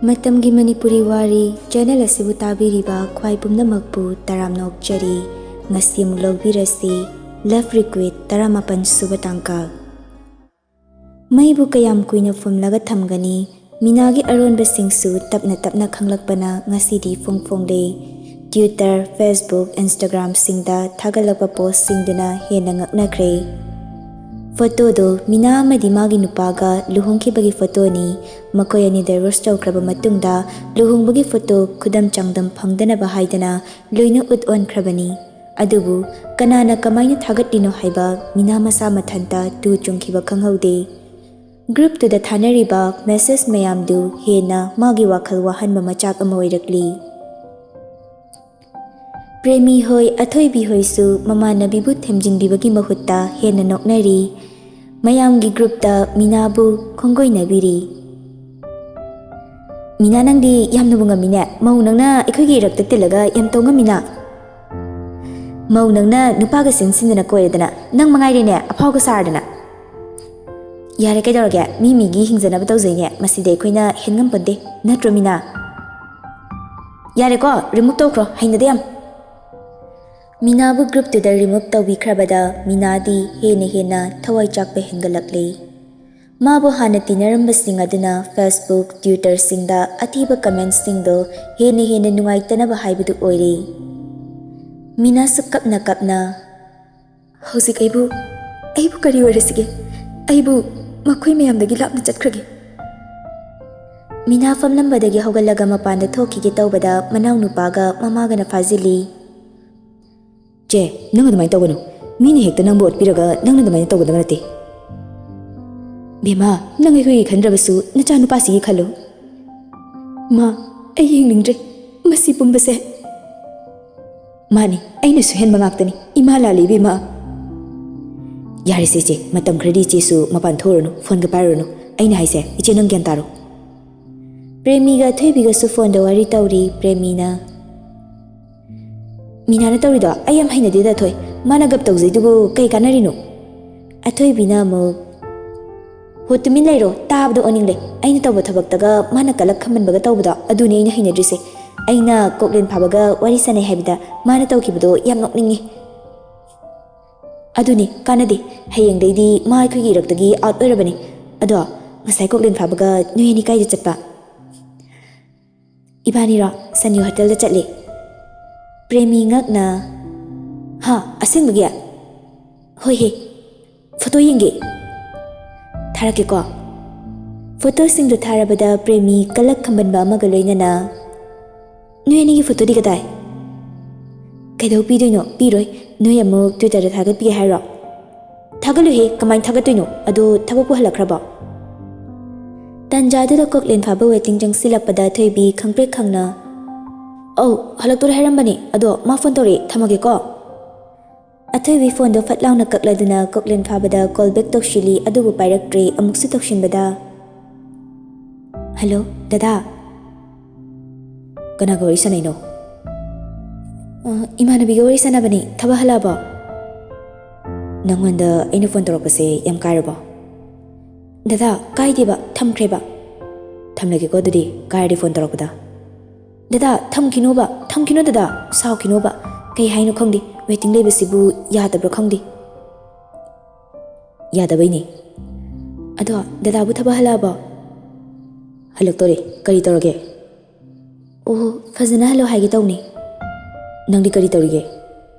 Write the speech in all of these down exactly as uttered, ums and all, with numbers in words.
ꯃꯇꯝꯒꯤ ꯃꯅꯤꯄꯨꯔꯤ ꯋꯥꯔꯤ ꯆꯦꯅꯦꯜ ꯑꯁꯤꯕꯨ ꯇꯥꯕꯤꯔꯤꯕ ꯈ꯭ꯋꯥꯏ ꯄꯨꯝꯅꯃꯛꯄꯨ ꯇꯔꯥꯝꯅ ꯑꯣꯛꯆꯔꯤ꯫ ꯉꯁꯤ ꯑꯃꯨꯛ ꯂꯧꯕꯤꯔꯁꯤ Love Request ꯇꯔꯥꯃꯥꯄꯟ ꯁꯨꯕ ꯇꯥꯡꯀꯛ꯫ ꯃꯩꯕꯨ ꯀꯌꯥꯝ ꯀꯨꯏꯅ ꯐꯨꯝꯂꯒ ꯊꯝꯒꯅꯤ? ꯃꯤꯅꯥꯒꯤ ꯑꯔꯣꯟꯕꯁꯤꯡꯁꯨ ꯇꯞꯅ ꯇꯞꯅ ꯈꯪꯂꯛꯄꯅ ꯉꯁꯤꯗꯤ ꯐꯣꯡ ꯐꯣꯡꯂꯦ꯫ Twitter, Facebook, Instagram ꯁꯤꯡꯗ ꯊꯥꯒꯠꯂꯛꯄ ꯄꯣꯁꯁꯤꯡꯗꯨꯅ ꯍꯦꯟꯅ ꯉꯛꯅꯈ꯭ꯔꯦ꯫ ꯐꯣꯇꯣꯗꯣ ꯃꯤꯅꯥ ꯑꯃꯗꯤ ꯃꯥꯒꯤ ꯅꯨꯄꯥꯒ ꯂꯨꯍꯣꯡꯈꯤꯕꯒꯤ ꯐꯣꯇꯣꯅꯤ꯫ ꯃꯈꯣꯏ ꯑꯅꯤ ꯗꯥꯏꯚꯣꯔꯁ ꯇꯧꯈ꯭ꯔꯕ ꯃꯇꯨꯡꯗ ꯂꯨꯍꯣꯡꯕꯒꯤ ꯐꯣꯇꯣ ꯈꯨꯗꯝ ꯆꯥꯡꯗꯝ ꯐꯪꯗꯅꯕ ꯍꯥꯏꯗꯅ ꯂꯣꯏꯅ ꯎꯠ ꯑꯣꯟꯈ꯭ꯔꯕꯅꯤ꯫ ꯑꯗꯨꯕꯨ ꯀꯅꯥꯅ ꯀꯃꯥꯏꯅ ꯊꯥꯒꯠꯂꯤꯅꯣ ꯍꯥꯏꯕ ꯃꯤꯅꯥ ꯃꯁꯥ ꯃꯊꯟꯇ ꯇꯨ ꯆꯨꯡꯈꯤꯕ ꯈꯪꯍꯧꯗꯦ꯫ ꯒ꯭ꯔꯨꯞꯇꯨꯗ ꯊꯥꯅꯔꯤꯕ ꯃꯦꯁꯦꯖ ꯃꯌꯥꯝꯗꯨ ꯍꯦꯟꯅ ꯃꯥꯒꯤ ꯋꯥꯈꯜ ꯋꯥꯍꯟꯕ ꯃꯆꯥꯛ ꯑꯃ ꯑꯣꯏꯔꯛꯂꯤ꯫ ꯄ꯭ꯔꯦꯃꯤ ꯍꯣꯏ, ꯑꯊꯣꯏꯕꯤ ꯍꯣꯏꯁꯨ ꯃꯃꯥꯟꯅꯕꯤꯕꯨ ꯊꯦꯝꯖꯤꯟꯕꯤꯕꯒꯤ ꯃꯍꯨꯠꯇ ꯍꯦꯟꯅ ꯅꯣꯛꯅꯔꯤ꯫ ꯃꯌꯥꯝꯒꯤ ꯒ꯭ꯔꯨꯞꯇ ꯃꯤꯅꯥꯕꯨ ꯈꯣꯡꯒꯣꯏꯅꯕꯤꯔꯤ꯫ "ꯃꯤꯅꯥ, ꯅꯪꯗꯤ ꯌꯥꯝꯅꯕꯨ ꯉꯝꯃꯤꯅꯦ꯫ ꯃꯧ ꯅꯪꯅ ꯑꯩꯈꯣꯏꯒꯤ ꯏꯔꯛꯇ ꯇꯤꯜꯂꯒ ꯌꯥꯝ ꯇꯧ ꯉꯝꯃꯤꯅ꯫ ꯃꯧ ꯅꯪꯅ ꯅꯨꯄꯥꯒ ꯁꯤꯟ ꯁꯤꯟꯗꯅ ꯀꯣꯏꯔꯗꯅ, ꯅꯪ ꯃꯉꯥꯏꯔꯦꯅꯦ ꯑꯐꯥꯎꯒ ꯁꯥꯔꯗꯅ꯫ ꯌꯥꯔꯦ, ꯀꯩꯗꯧꯔꯒꯦ? ꯃꯤ ꯃꯤꯒꯤ ꯍꯤꯡꯖꯅꯕ ꯇꯧꯖꯩꯅꯦ꯫ ꯃꯁꯤꯗꯤ ꯑꯩꯈꯣꯏꯅ ꯍꯦꯟꯉꯝꯄꯣꯟꯇꯦ꯫ ꯅꯠꯇ꯭ꯔꯣ, ꯃꯤꯅꯥ?" "ꯌꯥꯔꯦꯀꯣ, ꯔꯤꯃꯨꯚ ꯇꯧꯈ꯭ꯔꯣ, ꯍꯩꯅꯗꯦ ꯌꯥꯝ꯫" ꯃꯤꯅꯥꯕꯨ ꯒ꯭ꯔꯨꯞꯇꯨꯗ ꯔꯤꯃꯨꯚ ꯇꯧꯕꯤꯈ꯭ꯔꯕꯗ ꯃꯤꯅꯥꯗꯤ ꯍꯦꯟꯅ ꯍꯦꯟꯅ ꯊꯋꯥꯏ ꯆꯥꯛꯄ ꯍꯦꯟꯒꯠꯂꯛꯂꯦ꯫ ꯃꯥꯕꯨ ꯍꯥꯟꯅ ꯇꯤꯟꯅꯔꯝꯕꯁꯤꯡ ꯑꯗꯨꯅ Facebook, Twitterꯁꯤꯡꯗ ꯑꯊꯤꯕ ꯀꯃꯦꯟꯠꯁꯤꯡꯗꯣ ꯍꯦꯟꯅ ꯍꯦꯟꯅ ꯅꯨꯡꯉꯥꯏꯇꯅꯕ ꯍꯥꯏꯕꯗꯨ ꯑꯣꯏꯔꯦ꯫ ꯃꯤꯅꯥꯁꯨ ꯀꯞꯅ ꯀꯞꯅ, "ꯍꯧꯖꯤꯛ ꯑꯩꯕꯨ, ꯑꯩꯕꯨ ꯀꯔꯤ ꯑꯣꯏꯔꯁꯤꯒꯦ? ꯑꯩꯕꯨ ꯃꯈꯣꯏ ꯃꯌꯥꯝꯗꯒꯤ ꯂꯥꯞꯅ ꯆꯠꯈ꯭ꯔꯒꯦ꯫" ꯃꯤꯅꯥ ꯐꯝꯂꯝꯕꯗꯒꯤ ꯍꯧꯒꯠꯂꯒ ꯃꯄꯥꯟꯗ ꯊꯣꯛꯈꯤꯒꯦ ꯇꯧꯕꯗ ꯃꯅꯥꯎꯅꯨꯄꯥꯒ ꯃꯃꯥꯒꯅ ꯐꯥꯖꯤꯜꯂꯤ꯫ "ꯆꯦ, ꯅꯪ ꯑꯗꯨꯃꯥꯏꯅ ꯇꯧꯒꯅꯨ꯫ ꯃꯤꯅ ꯍꯦꯛꯇ ꯅꯪꯕꯨ ꯑꯣꯠꯄꯤꯔꯒ ꯅꯪꯅ ꯑꯗꯨꯃꯥꯏꯅ ꯇꯧꯒꯗꯕ ꯅꯠꯇꯦ꯫" "ꯕꯦꯝꯃ, ꯅꯪ ꯑꯩꯈꯣꯏꯒꯤ ꯈꯟꯗ꯭ꯔꯕꯁꯨ ꯅꯆꯥꯅꯨꯄꯥꯁꯤꯒꯤ ꯈꯜꯂꯨ꯫" "ꯃꯥ, ꯑꯩ ꯌꯦꯡꯅꯤꯡꯗ꯭ꯔꯦ ꯃꯁꯤ ꯄꯨꯝꯕꯁꯦ꯫" "ꯃꯥꯅꯤ, ꯑꯩꯅ ꯁꯣꯏꯍꯟꯕ ꯉꯥꯛꯇꯅꯤ꯫ ꯏꯃꯥ ꯂꯥꯜꯂꯤ, ꯏꯕꯦꯝꯃ꯫" "ꯌꯥꯔꯦꯁꯦ ꯏꯆꯦ, ꯃꯇꯝ ꯈꯔꯗꯤ ꯏꯆꯦꯁꯨ ꯃꯄꯥꯟ ꯊꯣꯛꯎꯔꯅꯨ, ꯐꯣꯟꯒ ꯄꯥꯏꯔꯨꯔꯅꯨ꯫ ꯑꯩꯅ ꯍꯥꯏꯁꯦ, ꯏꯆꯦ ꯅꯪ ꯒ꯭ꯌꯥꯟ ꯇꯥꯔꯣ꯫" ꯄ꯭ꯔꯦꯃꯤꯒ ꯑꯊꯣꯏꯕꯤꯒꯁꯨ ꯐꯣꯟꯗ ꯋꯥꯔꯤ ꯇꯧꯔꯤ꯫ ꯄ꯭ꯔꯦꯃꯤꯅ, "ꯃꯤꯅꯥꯅ ꯇꯧꯔꯤꯗꯣ ꯑꯩ ꯌꯥꯝ ꯍꯩꯅꯗꯦꯗ, ꯑꯊꯣꯏ꯫ ꯃꯥꯅ ꯒꯞ ꯇꯧꯖꯩꯗꯨꯕꯨ ꯀꯩ ꯀꯥꯟꯅꯔꯤꯅꯣ?" ꯑꯊꯣꯏꯕꯤꯅ ꯑꯃꯨꯛ, ꯍꯣ, ꯇꯨꯃꯤꯟ ꯂꯩꯔꯣ, ꯇꯥꯕꯗ ꯑꯣꯅꯤꯡꯂꯦ꯫ ꯑꯩꯅ ꯇꯧꯕ ꯊꯕꯛꯇꯒ ꯃꯥꯅ ꯀꯂꯛ ꯈꯝꯕꯟꯕꯒ ꯇꯧꯕꯗꯣ, ꯑꯗꯨꯅꯦ ꯑꯩꯅ ꯍꯩꯅꯗ꯭ꯔꯤꯁꯦ꯫ ꯑꯩꯅ ꯀꯣꯛꯂꯦꯟ ꯐꯥꯕꯒ ꯋꯥꯔꯤ ꯁꯥꯟꯅꯩ ꯍꯥꯏꯕꯗ ꯃꯥꯅ ꯇꯧꯈꯤꯕꯗꯣ ꯌꯥꯝ ꯅꯣꯛꯅꯤꯡꯉꯤ꯫ ꯑꯗꯨꯅꯤ, ꯀꯥꯟꯅꯗꯦ꯫ ꯍꯌꯦꯡꯗꯩꯗꯤ ꯃꯥ ꯑꯩꯈꯣꯏꯒꯤ ꯏꯔꯛꯇꯒꯤ ꯑꯥꯎꯠ ꯑꯣꯏꯔꯕꯅꯤ꯫ ꯑꯗꯣ, ꯉꯁꯥꯏ ꯀꯣꯛꯂꯦꯟ ꯐꯥꯕꯒ ꯅꯣꯏ ꯑꯅꯤ ꯀꯥꯏꯗ ꯆꯠꯄ? ꯏꯕꯥꯅꯤꯔꯣ? ꯁꯟꯌꯨ ꯍꯣꯇꯦꯜꯗ ꯆꯠꯂꯦ꯫ ꯄ꯭ꯔꯦꯃꯤ ꯉꯛꯅ, "ꯍꯥ, ꯑꯁꯦꯡꯕꯒꯤ? ꯍꯣꯏ ꯍꯦ, ꯐꯣꯇꯣ ꯌꯦꯡꯒꯦ꯫ ꯊꯥꯔꯛꯀꯦꯀꯣ꯫" ꯐꯣꯇꯣꯁꯤꯡꯗꯨ ꯊꯥꯔꯕꯗ ꯄ꯭ꯔꯦꯃꯤ ꯀꯂꯛ ꯈꯝꯕꯟꯕ ꯑꯃꯒ ꯂꯣꯏꯅꯅ, "ꯅꯣꯏ ꯑꯅꯤꯒꯤ ꯐꯣꯇꯣꯗꯤ ꯀꯗꯥꯏ?" "ꯀꯩꯗꯧ ꯄꯤꯗꯣꯏꯅꯣ? ꯄꯤꯔꯣꯏ꯫ ꯅꯣꯏ ꯑꯃꯨꯛ Twitter-ꯗ ꯊꯥꯒꯠꯄꯤꯒꯦ ꯍꯥꯏꯔꯣ?" "ꯊꯥꯒꯠꯂꯨꯍꯦ, ꯀꯃꯥꯏꯅ ꯊꯥꯒꯠꯇꯣꯏꯅꯣ? ꯑꯗꯣ ꯊꯕꯛꯄꯨ ꯍꯜꯂꯛꯈ꯭ꯔꯕꯣ?" ꯇꯥꯟꯖꯥꯗꯨꯗ ꯀꯣꯛꯂꯦꯟ ꯐꯥꯕ waiting ꯆꯪꯁꯤꯜꯂꯛꯄꯗ ꯊꯣꯏꯕꯤ ꯈꯪꯄ꯭ꯔꯦꯛ ꯈꯪꯅ, "ꯑꯧ, ꯍꯜꯂꯛꯇꯣꯔꯦ ꯍꯥꯏꯔꯝꯕꯅꯦ꯫ ꯑꯗꯣ ꯃꯥ ꯐꯣꯟ ꯇꯧꯔꯛꯑꯦ, ꯊꯝꯃꯒꯦꯀꯣ꯫" ꯑꯊꯣꯏꯕꯤ ꯐꯣꯟꯗꯣ ꯐꯠ ꯂꯥꯎꯅ ꯀꯛꯂꯗꯨꯅ ꯀꯣꯛꯂꯦꯟ ꯐꯥꯕꯗ call back ꯇꯧꯁꯤꯜꯂꯤ, ꯑꯗꯨꯕꯨ ꯄꯥꯏꯔꯛꯇ꯭ꯔꯦ꯫ ꯑꯃꯨꯛꯁꯨ ꯇꯧꯁꯤꯟꯕꯗ, "ꯍꯜꯂꯣ, ꯗꯗꯥ꯫" "ꯀꯅꯥꯒ ꯋꯥꯔꯤ ꯁꯥꯟꯅꯩꯅꯣ?" "ꯑ, ꯏꯃꯥꯟꯅꯕꯤꯒ ꯋꯥꯔꯤ ꯁꯥꯟꯅꯕꯅꯦ꯫ ꯊꯕꯛ ꯍꯜꯂꯛꯑꯕꯣ?" "ꯅꯪꯉꯣꯟꯗ ꯑꯩꯅ ꯐꯣꯟ ꯇꯧꯔꯛꯄꯁꯦ ꯌꯥꯝ ꯀꯥꯏꯔꯕꯣ?" "ꯗꯗꯥ, ꯀꯥꯏꯗꯦꯕ, ꯊꯝꯈ꯭ꯔꯦꯕ꯫" "ꯊꯝꯂꯒꯦꯀꯣ ꯑꯗꯨꯗꯤ, ꯀꯥꯏꯔꯗꯤ ꯐꯣꯟ ꯇꯧꯔꯛꯄꯗ꯫" "ꯗꯗꯥ, ꯊꯝꯈꯤꯅꯣꯕ, ꯊꯝꯈꯤꯅꯣ ꯗꯗꯥ, ꯁꯥꯎꯈꯤꯅꯣꯕ꯫ ꯀꯩ ꯍꯥꯏꯅꯣ ꯈꯪꯗꯦ, waiting ꯂꯩꯕꯁꯤꯕꯨ ꯌꯥꯗꯕ꯭ꯔꯥ ꯈꯪꯗꯦ꯫" "ꯌꯥꯗꯕꯩꯅꯦ꯫ ꯑꯗꯣ, ꯗꯗꯥꯕꯨ ꯊꯕꯛ ꯍꯜꯂꯛꯑꯕꯣ?" "ꯍꯜꯂꯛꯇꯣꯔꯦ꯫ ꯀꯔꯤ ꯇꯧꯔꯒꯦ?" "ꯑꯣ, ꯐꯖꯅ ꯍꯜꯂꯣ ꯍꯥꯏꯒꯦ ꯇꯧꯅꯦ꯫" "ꯅꯪꯗꯤ ꯀꯔꯤ ꯇꯧꯔꯤꯒꯦ?"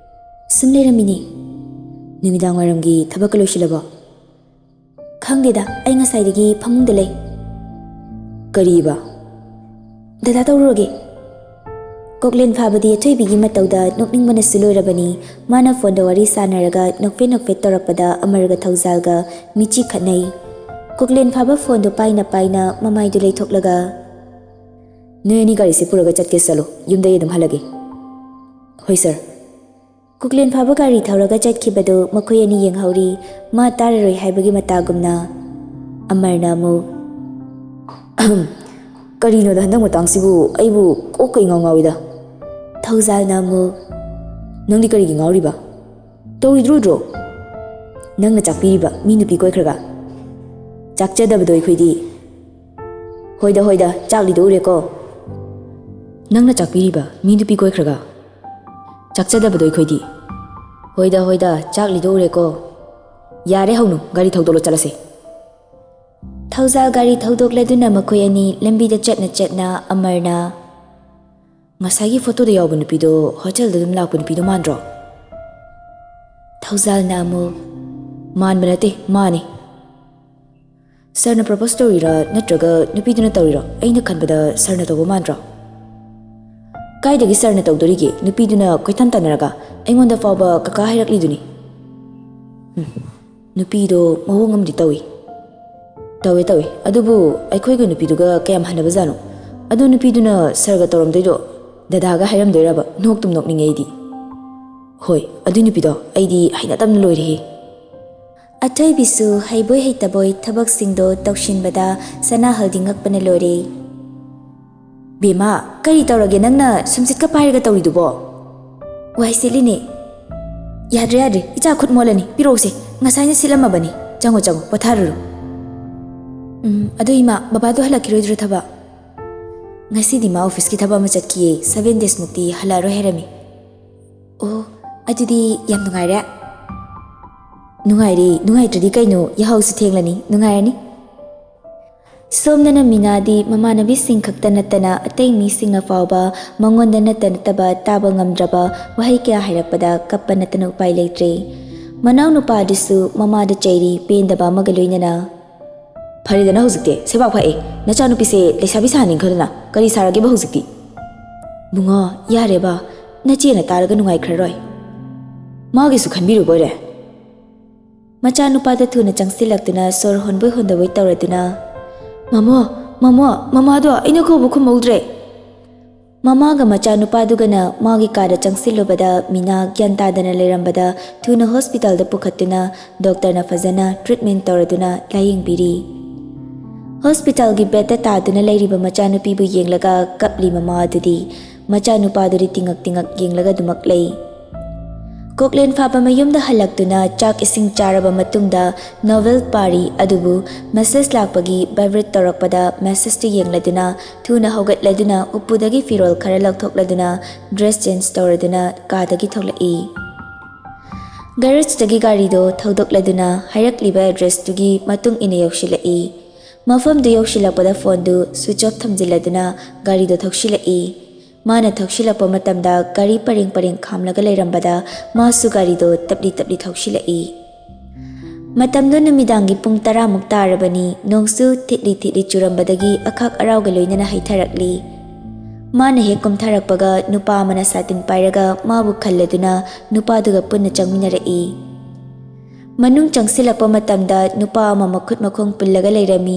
"ꯁꯨꯝ ꯂꯩꯔꯝꯃꯤꯅꯦ꯫" "ꯅꯨꯃꯤꯗꯥꯡ ꯋꯥꯏꯔꯝꯒꯤ ꯊꯕꯛꯀ ꯂꯣꯏꯁꯤꯜꯂꯕꯣ?" "ꯈꯪꯗꯦꯗ, ꯑꯩ ꯉꯁꯥꯏꯗꯒꯤ ꯐꯃꯨꯡꯗ ꯂꯩ꯫" "ꯀꯔꯤꯕ?" "ꯗꯗꯥ ꯇꯧꯔꯨꯔꯒꯦ꯫" ꯀꯣꯛꯂꯦꯟ ꯐꯥꯕꯗꯤ ꯑꯊꯣꯏꯕꯤꯒꯤ ꯃꯇꯧꯗ ꯅꯣꯛꯅꯤꯡꯕꯅꯁꯨ ꯂꯣꯏꯔꯕꯅꯤ꯫ ꯃꯥꯅ ꯐꯣꯟꯗ ꯋꯥꯔꯤ ꯁꯥꯟꯅꯔꯒ ꯅꯣꯛꯐꯦꯠ ꯅꯣꯛꯐꯦꯠ ꯇꯧꯔꯛꯄꯗ ꯑꯃꯔꯒ ꯊꯧꯖꯥꯜꯒ ꯃꯤꯠꯆꯤ ꯈꯠꯅꯩ꯫ ꯀꯣꯛꯂꯦꯟ ꯐꯥꯕ ꯐꯣꯟꯗꯣ ꯄꯥꯏꯅ ꯄꯥꯏꯅ ꯃꯃꯥꯏꯗꯨ ꯂꯩꯊꯣꯛꯂꯒ, "ꯅꯣꯏ ꯑꯅꯤ ꯒꯥꯔꯤꯁꯦ ꯄꯨꯔꯒ ꯆꯠꯀꯦ ꯆꯠꯂꯣ, ꯌꯨꯝꯗ ꯑꯩ ꯑꯗꯨꯝ ꯍꯜꯂꯒꯦ꯫" "ꯍꯣꯏ ꯁꯥꯔ꯫" ꯀꯣꯛꯂꯦꯟ ꯐꯥꯕ ꯒꯥꯔꯤ ꯊꯧꯔꯒ ꯆꯠꯈꯤꯕꯗꯨ ꯃꯈꯣꯏ ꯑꯅꯤ ꯌꯦꯡꯍꯧꯔꯤ꯫ ꯃꯥ ꯇꯥꯔꯔꯣꯏ ꯍꯥꯏꯕꯒꯤ ꯃꯇꯥꯒꯨꯝꯅ꯫ ꯑꯃꯔꯅ ꯑꯃꯨꯛ, "ꯑꯍꯝ, ꯀꯔꯤꯅꯣꯗ ꯍꯟꯗꯛ ꯃꯇꯥꯡꯁꯤꯕꯨ ꯑꯩꯕꯨ ꯀꯣꯛꯀ ꯏꯉꯥꯎ ꯉꯥꯎꯏꯗ꯫" ꯊꯧꯖꯥꯜꯅ ꯑꯃꯨꯛ, "ꯅꯪꯗꯤ ꯀꯔꯤꯒꯤ ꯉꯥꯎꯔꯤꯕ? ꯇꯧꯔꯤꯗ꯭ꯔꯣꯏꯗ꯭ꯔꯣ? ꯅꯪꯅ ꯆꯥꯛꯄꯤꯔꯤꯕ ꯃꯤ ꯅꯨꯄꯤ ꯀꯣꯏꯈ꯭ꯔꯒ?" ꯆꯥꯛꯆꯗꯕꯗꯣ ꯑꯩꯈꯣꯏꯗꯤ꯫ ꯍꯣꯏꯗ ꯍꯣꯏꯗ, ꯆꯥꯛꯂꯤꯗꯣ ꯎꯔꯦꯀꯣ꯫ ꯅꯪꯅ ꯆꯥꯛꯄꯤꯔꯤꯕ ꯃꯤ ꯅꯨꯄꯤ ꯀꯣꯏꯈ꯭ꯔꯒ? ꯆꯥꯛꯆꯗꯕꯗꯣ ꯑꯩꯈꯣꯏꯗꯤ꯫ ꯍꯣꯏꯗ ꯍꯣꯏꯗ, ꯆꯥꯛꯂꯤꯗꯣ ꯎꯔꯦꯀꯣ꯫ ꯌꯥꯔꯦ, ꯍꯧꯅꯨ, ꯒꯥꯔꯤ ꯊꯧꯗꯣꯛꯂꯣ, ꯆꯠꯂꯁꯦ꯫ ꯊꯧꯖꯥꯜ ꯒꯥꯔꯤ ꯊꯧꯗꯣꯛꯂꯗꯨꯅ ꯃꯈꯣꯏ ꯑꯅꯤ ꯂꯝꯕꯤꯗ ꯆꯠꯅ ꯆꯠꯅ ꯑꯃꯔꯅ, "ꯉꯁꯥꯏꯒꯤ ꯐꯣꯇꯣꯗ ꯌꯥꯎꯕ ꯅꯨꯄꯤꯗꯣ ꯍꯣꯇꯦꯜꯗ ꯑꯗꯨꯝ ꯂꯥꯛꯄ ꯅꯨꯄꯤꯗꯣ ꯃꯥꯟꯗ꯭ꯔꯣ?" ꯊꯧꯖꯥꯜꯅ ꯑꯃꯨꯛ, "ꯃꯥꯟꯕ ꯅꯠꯇꯦ, ꯃꯥꯅꯤ꯫ ꯁꯥꯔꯅ ꯄ꯭ꯔꯄꯣꯁ ꯇꯧꯔꯤꯔꯥ ꯅꯠꯇ꯭ꯔꯒ ꯅꯨꯄꯤꯗꯨꯅ ꯇꯧꯔꯤꯔꯣ? ꯑꯩꯅ ꯈꯟꯕꯗ ꯁꯥꯔꯅ ꯇꯧꯕ ꯃꯥꯟꯗ꯭ꯔꯣ?" "ꯀꯥꯏꯗꯒꯤ ꯁꯥꯔꯅ ꯇꯧꯗꯣꯔꯤꯒꯦ? ꯅꯨꯄꯤꯗꯨꯅ ꯀꯣꯏꯇꯥꯟ ꯇꯥꯟꯅꯔꯒ ꯑꯩꯉꯣꯟꯗ ꯐꯥꯎꯕ ꯀꯀꯥ ꯍꯥꯏꯔꯛꯂꯤꯗꯨꯅꯤ꯫ ꯎꯝ, ꯅꯨꯄꯤꯗꯣ ꯃꯑꯣꯡ ꯑꯃꯗꯤ ꯇꯧꯏ꯫" "ꯇꯧꯋꯦ, ꯇꯧꯋꯦ꯫ ꯑꯗꯨꯕꯨ ꯑꯩꯈꯣꯏꯒ ꯅꯨꯄꯤꯗꯨꯒ ꯀꯌꯥꯝ ꯍꯟꯅꯕꯖꯥꯠꯅꯣ? ꯑꯗꯣ ꯅꯨꯄꯤꯗꯨꯅ ꯁꯥꯔꯒ ꯇꯧꯔꯝꯗꯣꯏꯗꯣ ꯗꯗꯥꯒ ꯍꯥꯏꯔꯝꯗꯣꯏꯔꯕ? ꯅꯣꯛꯇꯨꯝ ꯅꯣꯛꯅꯤꯡꯉꯦ ꯑꯩꯗꯤ꯫ ꯍꯣꯏ, ꯑꯗꯨꯏ ꯅꯨꯄꯤꯗꯣ ꯑꯩꯗꯤ ꯍꯩꯅꯗꯕꯅ ꯂꯣꯏꯔꯦꯍꯦ꯫" ꯑꯊꯣꯏꯕꯤꯁꯨ ꯍꯩꯕꯣꯏ ꯍꯩꯇꯕꯣꯏ ꯊꯕꯛꯁꯤꯡꯗꯣ ꯇꯧꯁꯤꯟꯕꯗ ꯁꯅꯥꯍꯜꯗꯤ ꯉꯛꯄꯅ ꯂꯣꯏꯔꯦ꯫ "ꯕꯦꯝꯃ, ꯀꯔꯤ ꯇꯧꯔꯒꯦ ꯅꯪꯅ ꯁꯨꯝꯁꯤꯠꯀ ꯄꯥꯏꯔꯒ ꯇꯧꯔꯤꯗꯨꯕꯣ?" "ꯋꯥꯏ ꯁꯤꯠꯂꯤꯅꯦ꯫" "ꯌꯥꯗ꯭ꯔꯦ, ꯌꯥꯗ꯭ꯔꯦ, ꯏꯆꯥ ꯈꯨꯠ ꯃꯣꯠꯂꯅꯤ, ꯄꯤꯔꯛꯎꯁꯦ, ꯉꯁꯥꯏꯅ ꯁꯤꯠꯂꯝꯃꯕꯅꯤ꯫ ꯆꯪꯉꯣ, ꯆꯪꯉꯣ, ꯄꯣꯊꯥꯔꯨꯔꯣ꯫" "ꯎꯝ, ꯑꯗꯣ ꯏꯃꯥ, ꯕꯕꯥꯗꯣ ꯍꯜꯂꯛꯈꯤꯔꯣꯏꯗ꯭ꯔꯣ ꯊꯕꯛ?" "ꯉꯁꯤꯗꯤ ꯃꯥ ꯑꯣꯐꯤꯁꯀꯤ ꯊꯕꯛ ꯑꯃ ꯆꯠꯈꯤꯌꯦ, ꯁꯚꯦꯟ ꯗꯦꯖꯃꯨꯛꯇꯤ ꯍꯜꯂꯛꯑꯔꯣꯏ ꯍꯥꯏꯔꯝꯃꯤ꯫" "ꯑꯣ, ꯑꯗꯨꯗꯤ ꯌꯥꯝ ꯅꯨꯡꯉꯥꯏꯔꯦ꯫" "ꯅꯨꯡꯉꯥꯏꯔꯦ, ꯅꯨꯡꯉꯥꯏꯇ꯭ꯔꯗꯤ ꯀꯩꯅꯣ, ꯌꯥꯍꯧꯁꯨ ꯊꯦꯡꯂꯅꯤ, ꯅꯨꯡꯉꯥꯏꯔꯅꯤ꯫" ꯁꯣꯝꯗꯅ ꯃꯤꯅꯥꯗꯤ ꯃꯃꯥꯟꯅꯕꯤꯁꯤꯡ ꯈꯛꯇ ꯅꯠꯇꯅ ꯑꯇꯩ ꯃꯤꯁꯤꯡꯅ ꯐꯥꯎꯕ ꯃꯉꯣꯟꯗ ꯅꯠꯇ ꯅꯠꯇꯕ ꯇꯥꯕ ꯉꯝꯗ꯭ꯔꯕ ꯋꯥꯍꯩ ꯀꯌꯥ ꯍꯥꯏꯔꯛꯄꯗ ꯀꯞꯄ ꯅꯠꯇꯅ ꯎꯄꯥꯏ ꯂꯩꯇ꯭ꯔꯦ꯫ ꯃꯅꯥꯎꯅꯨꯄꯥ ꯑꯗꯨꯁꯨ ꯃꯃꯥꯗ ꯆꯩꯔꯤ ꯄꯦꯟꯗꯕ ꯑꯃꯒ ꯂꯣꯏꯅꯅ꯫ "ꯐꯔꯦꯗꯅ ꯍꯧꯖꯤꯛꯇꯤ, ꯁꯦꯕꯥꯛ ꯐꯛꯑꯦ, ꯅꯆꯥꯅꯨꯄꯤꯁꯦ ꯂꯩꯁꯥꯕꯤ ꯁꯥꯍꯟꯅꯤꯡꯈ꯭ꯔꯗꯅ ꯀꯔꯤ ꯁꯥꯔꯒꯦꯕ ꯍꯧꯖꯤꯛꯇꯤ?" "ꯕꯨꯡꯉꯣ, ꯌꯥꯔꯦꯕ, ꯅꯆꯦꯅ ꯇꯥꯔꯒ ꯅꯨꯡꯉꯥꯏꯈ꯭ꯔꯔꯣꯏ꯫" "ꯃꯥꯒꯤꯁꯨ ꯈꯟꯕꯤꯔꯨꯕ ꯑꯣꯏꯔꯦ꯫" ꯃꯆꯥꯅꯨꯄꯥꯗ ꯊꯨꯅ ꯆꯪꯁꯤꯜꯂꯛꯇꯨꯅ ꯁꯣꯔ ꯍꯣꯟꯕꯣꯏ ꯍꯣꯟꯗꯕꯣꯏ ꯇꯧꯔꯗꯨꯅ, "ꯃꯃꯣ, ꯃꯃꯣ, ꯃꯃꯥꯗꯣ ꯑꯩꯅ ꯀꯧꯕ ꯈꯨꯝꯍꯧꯗ꯭ꯔꯦ!" ꯃꯃꯥꯒ ꯃꯆꯥꯅꯨꯄꯥꯗꯨꯒꯅ ꯃꯥꯒꯤ ꯀꯥꯗ ꯆꯪꯁꯤꯜꯂꯨꯕꯗ ꯃꯤꯅꯥ ꯒ꯭ꯌꯥꯟ ꯇꯥꯗꯅ ꯂꯩꯔꯝꯕꯗ ꯊꯨꯅ ꯍꯣꯁꯄꯤꯇꯥꯜꯗ ꯄꯨꯈꯠꯇꯨꯅ ꯗꯣꯛꯇꯔꯅ ꯐꯖꯅ ꯇ꯭ꯔꯤꯠꯃꯦꯟ ꯇꯧꯔꯗꯨꯅ ꯂꯥꯌꯦꯡꯕꯤꯔꯤ꯫ ꯍꯣꯁꯄꯤꯇꯥꯜꯒꯤ ꯕꯦꯗꯇ ꯇꯥꯗꯨꯅ ꯂꯩꯔꯤꯕ ꯃꯆꯥꯅꯨꯄꯤꯕꯨ ꯌꯦꯡꯂꯒ ꯀꯞꯂꯤ ꯃꯃꯥ ꯑꯗꯨꯗꯤ꯫ ꯃꯆꯥꯅꯨꯄꯥꯗꯨꯗꯤ ꯇꯤꯉꯛ ꯇꯤꯉꯛ ꯌꯦꯡꯂꯒ ꯑꯗꯨꯃꯛ ꯂꯩ꯫ ꯀꯣꯛꯂꯦꯟ ꯐꯥꯕ ꯃꯌꯨꯝꯗ ꯍꯜꯂꯛꯇꯨꯅ ꯆꯥꯛ ꯏꯁꯤꯡ ꯆꯥꯔꯕ ꯃꯇꯨꯡꯗ ꯅꯣꯚꯦꯜ ꯄꯥꯔꯤ ꯑꯗꯨꯕꯨ ꯃꯦꯁꯦꯖ ꯂꯥꯛꯄꯒꯤ ꯚꯥꯏꯕ꯭ꯔꯦꯠ ꯇꯧꯔꯛꯄꯗ ꯃꯦꯁꯦꯖꯇꯨ ꯌꯦꯡꯂꯗꯨꯅ ꯊꯨꯅ ꯍꯧꯒꯠꯂꯗꯨꯅ ꯎꯄꯨꯗꯒꯤ ꯐꯤꯔꯣꯜ ꯈꯔ ꯂꯧꯊꯣꯛꯂꯗꯨꯅ ꯗ꯭ꯔꯦꯁ ꯆꯦꯟꯖ ꯇꯧꯔꯗꯨꯅ ꯀꯥꯗꯒꯤ ꯊꯣꯛꯂꯛꯏ꯫ ꯒꯦꯔꯦꯖꯇꯒꯤ ꯒꯥꯔꯤꯗꯣ ꯊꯧꯗꯣꯛꯂꯗꯨꯅ ꯍꯥꯏꯔꯛꯂꯤꯕ ꯑꯦꯗ꯭ꯔꯦꯁꯇꯨꯒꯤ ꯃꯇꯨꯡ ꯏꯟꯅ ꯌꯧꯁꯤꯜꯂꯛꯏ꯫ ꯃꯐꯝꯗꯨ ꯌꯧꯁꯤꯜꯂꯛꯄꯗ ꯐꯣꯟꯗꯨ ꯁ꯭ꯋꯤꯆ ꯑꯣꯐ ꯊꯝꯖꯤꯜꯂꯗꯨꯅ ꯒꯥꯔꯤꯗꯣ ꯊꯧꯁꯤꯜꯂꯛꯏ꯫ ꯃꯥꯅ ꯊꯧꯁꯤꯜꯂꯛꯄ ꯃꯇꯝꯗ ꯒꯥꯔꯤ ꯄꯔꯦꯡ ꯄꯔꯦꯡ ꯈꯥꯝꯂꯒ ꯂꯩꯔꯝꯕꯗ ꯃꯥꯁꯨ ꯒꯥꯔꯤꯗꯣ ꯇꯞꯂꯤ ꯇꯞꯂꯤ ꯊꯧꯁꯤꯜꯂꯛꯏ꯫ ꯃꯇꯝꯗꯨ ꯅꯨꯃꯤꯗꯥꯡꯒꯤ ꯄꯨꯡ ꯇꯔꯥꯃꯨꯛ ꯇꯥꯔꯕꯅꯤ꯫ ꯅꯣꯡꯁꯨ ꯊꯤꯠꯂꯤ ꯊꯤꯠꯂꯤ ꯆꯨꯔꯝꯕꯗꯒꯤ ꯑꯈꯥꯛ ꯑꯔꯥꯎꯒ ꯂꯣꯏꯅꯅ ꯍꯩꯊꯔꯛꯂꯤ꯫ ꯃꯥꯅ ꯍꯦꯛ ꯀꯨꯝꯊꯔꯛꯄꯒ ꯅꯨꯄꯥ ꯑꯃꯅ ꯁꯥꯇꯤꯟ ꯄꯥꯏꯔꯒ ꯃꯥꯕꯨ ꯈꯜꯂꯗꯨꯅ ꯅꯨꯄꯥꯗꯨꯒ ꯄꯨꯟꯅ ꯆꯪꯃꯤꯟꯅꯔꯛꯏ꯫ ꯃꯅꯨꯡ ꯆꯪꯁꯤꯜꯂꯛꯄ ꯃꯇꯝꯗ ꯅꯨꯄꯥ ꯑꯃ ꯃꯈꯨꯠ ꯃꯈꯣꯡ ꯄꯨꯜꯂꯒ ꯂꯩꯔꯝꯃꯤ꯫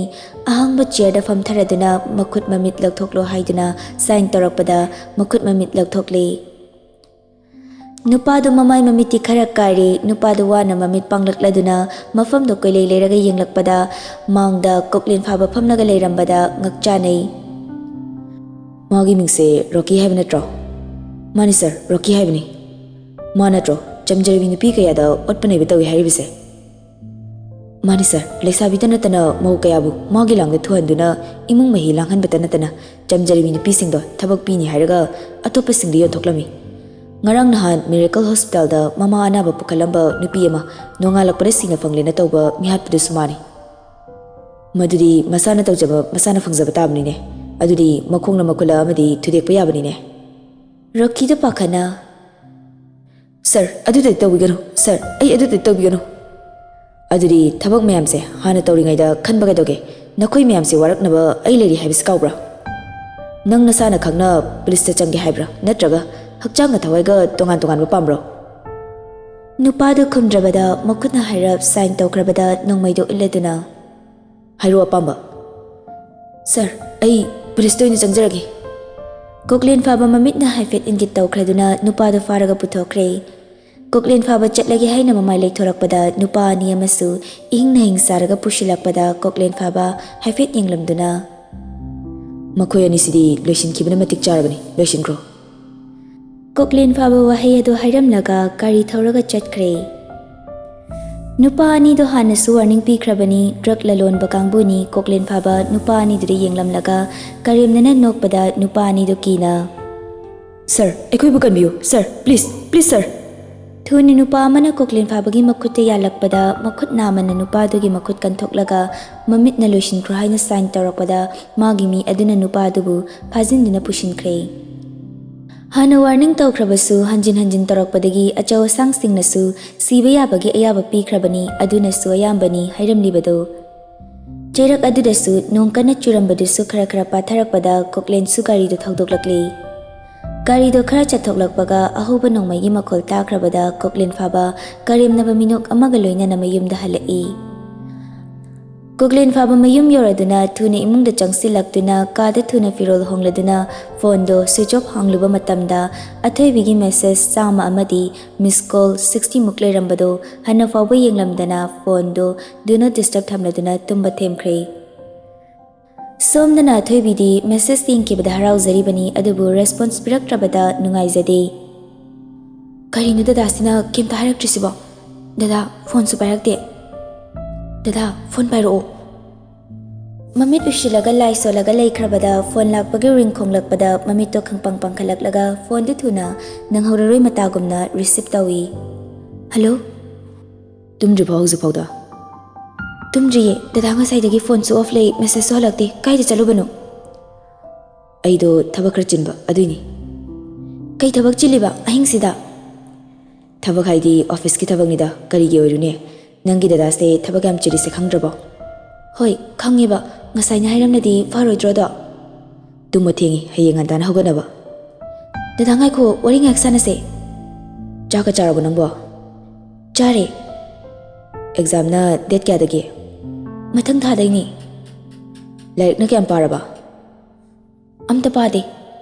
ꯑꯍꯥꯡꯕ ꯆꯤꯌꯔꯗ ꯐꯝꯊꯔꯗꯨꯅ ꯃꯈꯨꯠ ꯃꯃꯤꯠ ꯂꯧꯊꯣꯛꯂꯣ ꯍꯥꯏꯗꯨꯅ ꯁꯥꯏꯟ ꯇꯧꯔꯛꯄꯗ ꯃꯈꯨꯠ ꯃꯃꯤꯠ ꯂꯧꯊꯣꯛꯂꯦ꯫ ꯅꯨꯄꯥꯗꯨ ꯃꯃꯥꯏ ꯃꯃꯤꯠꯇꯤ ꯈꯔ ꯀꯥꯏꯔꯦ꯫ ꯅꯨꯄꯥꯗꯨ ꯋꯥꯅ ꯃꯃꯤꯠ ꯄꯥꯡꯂꯛꯂꯗꯨꯅ ꯃꯐꯝꯗꯣ ꯀꯣꯏꯂꯩ ꯂꯩꯔꯒ ꯌꯦꯡꯂꯛꯄꯗ ꯃꯥꯡꯗ ꯀꯣꯛꯂꯦꯟ ꯐꯥꯕ ꯐꯝꯂꯒ ꯂꯩꯔꯝꯕꯗ ꯉꯛꯆꯥꯅꯩ꯫ ꯃꯥꯒꯤ ꯃꯤꯡꯁꯦ ꯔꯣꯀꯤ ꯍꯥꯏꯕ ꯅꯠꯇ꯭ꯔꯣ? ꯃꯥꯅꯤ ꯁꯥꯔ, ꯔꯣꯀꯤ ꯍꯥꯏꯕꯅꯤ꯫ ꯃꯥ ꯅꯠꯇ꯭ꯔꯣ ꯆꯝꯖꯔꯕꯤ ꯅꯨꯄꯤ ꯀꯌꯥꯗ ꯑꯣꯠꯄ ꯅꯩꯕ ꯇꯧꯏ ꯍꯥꯏꯔꯤꯕꯁꯦ? ꯃꯥꯅꯤ ꯁꯥꯔ, ꯂꯩꯁꯥꯕꯤꯇ ꯅꯠꯇꯅ ꯃꯧ ꯀꯌꯥꯕꯨ ꯃꯥꯒꯤ ꯂꯥꯡꯗ ꯊꯨꯍꯟꯗꯨꯅ ꯏꯃꯨꯡ ꯃꯍꯤ ꯂꯥꯡꯍꯟꯕꯇ ꯅꯠꯇꯅ ꯆꯝꯖꯔꯕꯤ ꯅꯨꯄꯤꯁꯤꯡꯗꯣ ꯊꯕꯛ ꯄꯤꯅꯤ ꯍꯥꯏꯔꯒ ꯑꯇꯣꯞꯄꯁꯤꯡꯗ ꯌꯣꯟꯊꯣꯛꯂꯝꯃꯤ꯫ ꯉꯔꯥꯡ ꯅꯍꯥꯟ ꯃꯤꯔꯦꯀꯜ ꯍꯣꯁꯄꯤꯇꯥꯜꯗ ꯃꯃꯥ ꯑꯅꯥꯕ ꯄꯨꯈꯠꯂꯝꯕ ꯅꯨꯄꯤ ꯑꯃ ꯅꯣꯡꯉꯥꯜꯂꯛꯄꯗ ꯁꯤꯅ ꯐꯪꯂꯦꯅ ꯇꯧꯕ ꯃꯤꯍꯥꯠꯄꯗꯨꯁꯨ ꯃꯥꯅꯤ꯫ ꯃꯗꯨꯗꯤ ꯃꯁꯥꯅ ꯇꯧꯖꯕ ꯃꯁꯥꯅ ꯐꯪꯖꯕ ꯇꯥꯕꯅꯤꯅꯦ꯫ ꯑꯗꯨꯗꯤ ꯃꯈꯣꯡꯅ ꯃꯈꯨꯠꯂ ꯑꯃꯗꯤ ꯊꯨꯗꯦꯛꯄ ꯌꯥꯕꯅꯤꯅꯦ꯫ ꯔꯣꯀꯤꯗ ꯄꯥꯈꯠꯅ, "ꯁꯥꯔ, ꯑꯗꯨꯗꯤ ꯇꯧꯕꯤꯒꯅꯨ꯫ ꯁꯥꯔ, ꯑꯩ ꯑꯗꯨꯗꯤ ꯇꯧꯕꯤꯒꯅꯨ꯫ ꯑꯗꯨꯗꯤ ꯊꯕꯛ ꯃꯌꯥꯝꯁꯦ ꯍꯥꯟꯅ ꯇꯧꯔꯤꯉꯩꯗ ꯈꯟꯕ ꯀꯩꯗꯧꯒꯦ? ꯅꯈꯣꯏ ꯃꯌꯥꯝꯁꯦ ꯋꯥꯔꯛꯅꯕ ꯑꯩ ꯂꯩꯔꯤ ꯍꯥꯏꯕꯁꯤ ꯀꯥꯎꯕ꯭ꯔꯥ? ꯅꯪ ꯅꯁꯥꯅ ꯈꯪꯅ ꯄꯨꯂꯤꯁꯇ ꯆꯪꯒꯦ ꯍꯥꯏꯕ꯭ꯔꯥ? ꯅꯠꯇ꯭ꯔꯒ ꯍꯛꯆꯥꯡꯒ ꯊꯋꯥꯏꯒ ꯇꯣꯉꯥꯟ ꯇꯣꯉꯥꯟꯕ ꯄꯥꯝꯕ꯭ꯔꯣ?" ꯅꯨꯄꯥꯗꯨ ꯈꯨꯝꯗ꯭ꯔꯕꯗ ꯃꯈꯨꯠꯅ ꯍꯥꯏꯔꯞ ꯁꯥꯏꯟ ꯇꯧꯈ꯭ꯔꯕꯗ ꯅꯣꯡꯃꯩꯗꯨ ꯎꯠꯂꯗꯨꯅ, "ꯍꯥꯏꯔꯣ ꯑꯄꯥꯝꯕ꯫" "ꯁꯥꯔ, ꯑꯩ ꯄꯨꯂꯤꯁꯇ ꯑꯣꯏꯅ ꯆꯪꯖꯔꯒꯦ꯫" ꯀꯣꯛꯂꯦꯟ ꯐꯥꯕ ꯃꯃꯤꯠꯅ ꯍꯥꯏꯐꯦꯠ ꯏꯪꯒꯤꯠ ꯇꯧꯈ꯭ꯔꯗꯨꯅ ꯅꯨꯄꯥꯗꯨ ꯐꯥꯔꯒ ꯄꯨꯊꯣꯛꯈ꯭ꯔꯦ꯫ ꯀꯣꯛꯂꯦꯟ ꯐꯥꯕ ꯆꯠꯂꯒꯦ ꯍꯥꯏꯅ ꯃꯃꯥꯏ ꯂꯩꯊꯣꯔꯛꯄꯗ ꯅꯨꯄꯥ ꯑꯅꯤ ꯑꯃꯁꯨ ꯏꯍꯤꯡ ꯅꯍꯤꯡ ꯆꯥꯔꯒ ꯄꯨꯁꯤꯜꯂꯛꯄꯗ ꯀꯣꯛꯂꯦꯟ ꯐꯥꯕ ꯍꯥꯏꯐꯦꯠ ꯌꯦꯡꯂꯝꯗꯨꯅ, "ꯃꯈꯣꯏ ꯑꯅꯤꯁꯤꯗꯤ ꯂꯣꯏꯁꯤꯟꯈꯤꯕꯅ ꯃꯇꯤꯛ ꯆꯥꯔꯕꯅꯤ, ꯂꯣꯏꯁꯤꯟꯈ꯭ꯔꯣ꯫" ꯀꯣꯛꯂꯦꯟ ꯐꯥꯕ ꯋꯥꯍꯩ ꯑꯗꯨ ꯍꯥꯏꯔꯝꯂꯒ ꯒꯥꯔꯤ ꯊꯧꯔꯒ ꯆꯠꯈ꯭ꯔꯦ꯫ ꯅꯨꯄꯥ ꯑꯅꯤꯗꯣ ꯍꯥꯟꯅꯁꯨ ꯋꯥꯔꯅꯤꯡ ꯄꯤꯈ꯭ꯔꯕꯅꯤ, ꯗ꯭ꯔꯒ ꯂꯂꯣꯟꯕ ꯀꯥꯡꯕꯨꯅꯤ꯫ ꯀꯣꯛꯂꯦꯟ ꯐꯥꯕ ꯅꯨꯄꯥ ꯑꯅꯤꯗꯨꯗ ꯌꯦꯡꯂꯝꯂꯒ ꯀꯔꯦꯝꯅꯅ ꯅꯣꯛꯄꯗ ꯅꯨꯄꯥ ꯑꯅꯤꯗꯨ ꯀꯤꯅ, "ꯁꯔ, ꯑꯩꯈꯣꯏꯕꯨ ꯀꯟꯕꯤꯌꯨ, ꯁꯔ, ꯄ꯭ꯂꯤꯖ, ꯄ꯭ꯂꯤꯖ, ꯁꯔ!" ꯊꯨꯅ ꯅꯨꯄꯥ ꯑꯃꯅ ꯀꯣꯛꯂꯦꯟ ꯐꯥꯕꯒꯤ ꯃꯈꯨꯠꯇ ꯌꯥꯜꯂꯛꯄꯗ, ꯃꯈꯨꯠ ꯅꯥꯝꯃꯅ ꯅꯨꯄꯥꯗꯨꯒꯤ ꯃꯈꯨꯠ ꯀꯟꯊꯣꯛꯂꯒ, ꯃꯃꯤꯠꯅ ꯂꯣꯏꯁꯤꯟꯈ꯭ꯔꯣ ꯍꯥꯏꯅ ꯁꯥꯏꯟ ꯇꯧꯔꯛꯄꯗ, ꯃꯥꯒꯤ ꯃꯤ ꯑꯗꯨꯅ ꯅꯨꯄꯥꯗꯨꯕꯨ ꯐꯥꯖꯤꯟꯗꯨꯅ ꯄꯨꯁꯤꯟꯈ꯭ꯔꯦ꯫ ꯍꯥꯟꯅ ꯋꯥꯔꯅꯤꯡ ꯇꯧꯈ꯭ꯔꯕꯁꯨ ꯍꯟꯖꯤꯟ ꯍꯟꯖꯤꯟ ꯇꯧꯔꯛꯄꯗꯒꯤ ꯑꯆꯧ ꯑꯁꯥꯡꯁꯤꯡꯅꯁꯨ ꯁꯤꯕ ꯌꯥꯕꯒꯤ ꯑꯌꯥꯕ ꯄꯤꯈ꯭ꯔꯕꯅꯤ, ꯑꯗꯨꯅꯁꯨ ꯑꯌꯥꯝꯕꯅꯤ ꯍꯥꯏꯔꯝꯂꯤꯕꯗꯨ꯫ ꯆꯩꯔꯛ ꯑꯗꯨꯗꯁꯨ ꯅꯣꯡ ꯀꯟꯅ ꯆꯨꯔꯝꯕꯗꯨꯁꯨ ꯈꯔ ꯈꯔ ꯄꯥꯊꯔꯛꯄꯗ ꯀꯣꯛꯂꯦꯟꯁꯨ ꯒꯥꯔꯤꯗꯨ ꯊꯧꯗꯣꯛꯂꯛꯂꯤ꯫ ꯒꯥꯔꯤꯗꯣ ꯈꯔ ꯆꯠꯊꯣꯛꯂꯛꯄꯒ ꯑꯍꯧꯕ ꯅꯣꯡꯃꯩꯒꯤ ꯃꯈꯣꯜ ꯇꯥꯈ꯭ꯔꯕꯗ ꯀꯣꯛꯂꯦꯟ ꯐꯥꯕ ꯀꯔꯦꯝꯅꯕ ꯃꯤꯅꯣꯛ ꯑꯃꯒ ꯂꯣꯏꯅꯅ ꯃꯌꯨꯝꯗ ꯍꯜꯂꯛꯏ꯫ ꯀꯣꯛꯂꯦꯟ ꯐꯥꯕ ꯃꯌꯨꯝ ꯌꯧꯔꯗꯨꯅ ꯊꯨꯅ ꯏꯃꯨꯡꯗ ꯆꯪꯁꯤꯜꯂꯛꯇꯨꯅ ꯀꯥꯗ ꯊꯨꯅ ꯐꯤꯔꯣꯜ ꯍꯣꯡꯂꯗꯨꯅ ꯐꯣꯟꯗꯣ ꯁ꯭ꯋꯤꯆ ꯑꯣꯐ ꯍꯥꯡꯂꯨꯕ ꯃꯇꯝꯗ ꯑꯊꯣꯏꯕꯤꯒꯤ ꯃꯦꯁꯦꯖ ꯆꯥꯝꯃ ꯑꯃꯗꯤ ꯃꯤꯁ ꯀꯣꯜ ꯁꯤꯛꯁꯇꯤ ꯃꯨꯛ ꯂꯩꯔꯝꯕꯗꯣ ꯍꯟꯅ ꯐꯥꯎꯕ ꯌꯦꯡꯂꯝꯗꯅ ꯐꯣꯟꯗꯣ ꯗꯨ ꯅꯣꯠ ꯗꯤꯁꯇꯔꯕ ꯊꯝꯂꯗꯨꯅ ꯇꯨꯝꯕ ꯊꯦꯝꯈ꯭ꯔꯦ꯫ ꯁꯣꯝꯗꯅ ꯑꯊꯣꯏꯕꯤꯗꯤ ꯃꯦꯁꯦꯖ ꯌꯦꯡꯈꯤꯕꯗ ꯍꯔꯥꯎꯖꯔꯤꯕꯅꯤ, ꯑꯗꯨꯕꯨ ꯔꯦꯁꯄꯣꯟꯁ ꯄꯤꯔꯛꯇ꯭ꯔꯕꯗ ꯅꯨꯡꯉꯥꯏꯖꯗꯦ꯫ ꯀꯔꯤꯅꯣ ꯗꯗꯥꯁꯤꯅ ꯀꯩꯝꯇ ꯍꯥꯏꯔꯛꯇ꯭ꯔꯤꯁꯤꯕꯣ? ꯗꯗꯥ, ꯐꯣꯟꯁꯨ ꯄꯥꯏꯔꯛꯇꯦ꯫ ꯗꯗꯥ, ꯐꯣꯟ ꯄꯥꯏꯔꯛꯑꯣ꯫ ꯃꯃꯤꯠ ꯎꯏꯁꯤꯜꯂꯒ ꯂꯥꯏ ꯁꯣꯜꯂꯒ ꯂꯩꯈ꯭ꯔꯕꯗ ꯐꯣꯟ ꯂꯥꯛꯄꯒꯤ ꯔꯤꯡ ꯈꯣꯡꯂꯛꯄꯗ ꯃꯃꯤꯠꯇꯣ ꯈꯪꯄꯪ ꯄꯪꯈꯠꯂꯛꯂꯒ ꯐꯣꯟꯗꯨ ꯊꯨꯅ ꯅꯪꯍꯧꯔꯔꯣꯏ ꯃꯇꯥꯒꯨꯝꯅ ꯔꯤꯁꯤꯞ ꯇꯧꯏ꯫ "ꯍꯜꯂꯣ?" "ꯇꯨꯝꯗ꯭ꯔꯤꯕꯣ ꯍꯧꯖꯤꯛꯐꯥꯎꯗ?" "ꯇꯨꯝꯗ꯭ꯔꯤꯌꯦ ꯗꯗꯥ, ꯉꯁꯥꯏꯗꯒꯤ ꯐꯣꯟꯁꯨ ꯑꯣꯐ ꯂꯩ, ꯃꯦꯁꯦꯖꯁꯨ ꯍꯜꯂꯛꯇꯦ꯫ ꯀꯥꯏꯗ ꯆꯠꯂꯨꯕꯅꯣ?" "ꯑꯩꯗꯣ ꯊꯕꯛ ꯈꯔ ꯆꯤꯟꯕ ꯑꯗꯨꯏꯅꯤ꯫" "ꯀꯩ ꯊꯕꯛ ꯆꯤꯜꯂꯤꯕ ꯑꯍꯤꯡꯁꯤꯗ?" "ꯊꯕꯛ ꯍꯥꯏꯗꯤ ꯑꯣꯐꯤꯁꯀꯤ ꯊꯕꯛꯅꯤꯗ, ꯀꯔꯤꯒꯤ ꯑꯣꯏꯔꯨꯅꯤ? ꯅꯪꯒꯤ ꯗꯗꯥꯁꯦ ꯊꯕꯛ ꯌꯥꯝ ꯆꯤꯜꯂꯤꯁꯦ ꯈꯪꯗ꯭ꯔꯕꯣ?" "ꯍꯣꯏ, ꯈꯪꯉꯦꯕ꯫ ꯉꯁꯥꯏꯅ ꯍꯥꯏꯔꯝꯂꯗꯤ ꯐꯔꯣꯏꯗ꯭ꯔꯣꯗꯣ?" "ꯇꯨꯝꯕ ꯊꯦꯡꯉꯤ, ꯍꯌꯦꯡ ꯉꯟꯇꯥꯅ ꯍꯧꯒꯠꯅꯕ꯫" "ꯗꯗꯥ ꯉꯥꯏꯈꯣ, ꯋꯥꯔꯤ ꯉꯥꯏꯍꯥꯛ ꯁꯥꯟꯅꯁꯦ꯫" "ꯆꯥꯛꯀ ꯆꯥꯔꯕꯣ ꯅꯪꯕꯣ?" "ꯆꯥꯔꯦ꯫" "ꯑꯦꯛꯖꯥꯝꯅ ꯗꯦꯠ ꯀꯌꯥꯗꯒꯤ?" "ꯃꯊꯪ ꯊꯥꯗꯩꯅꯦ꯫" "ꯂꯥꯏꯔꯤꯛꯅ ꯀꯌꯥꯝ ꯄꯥꯔꯕ?" "ꯑꯝꯇ ꯄꯥꯗꯦ꯫"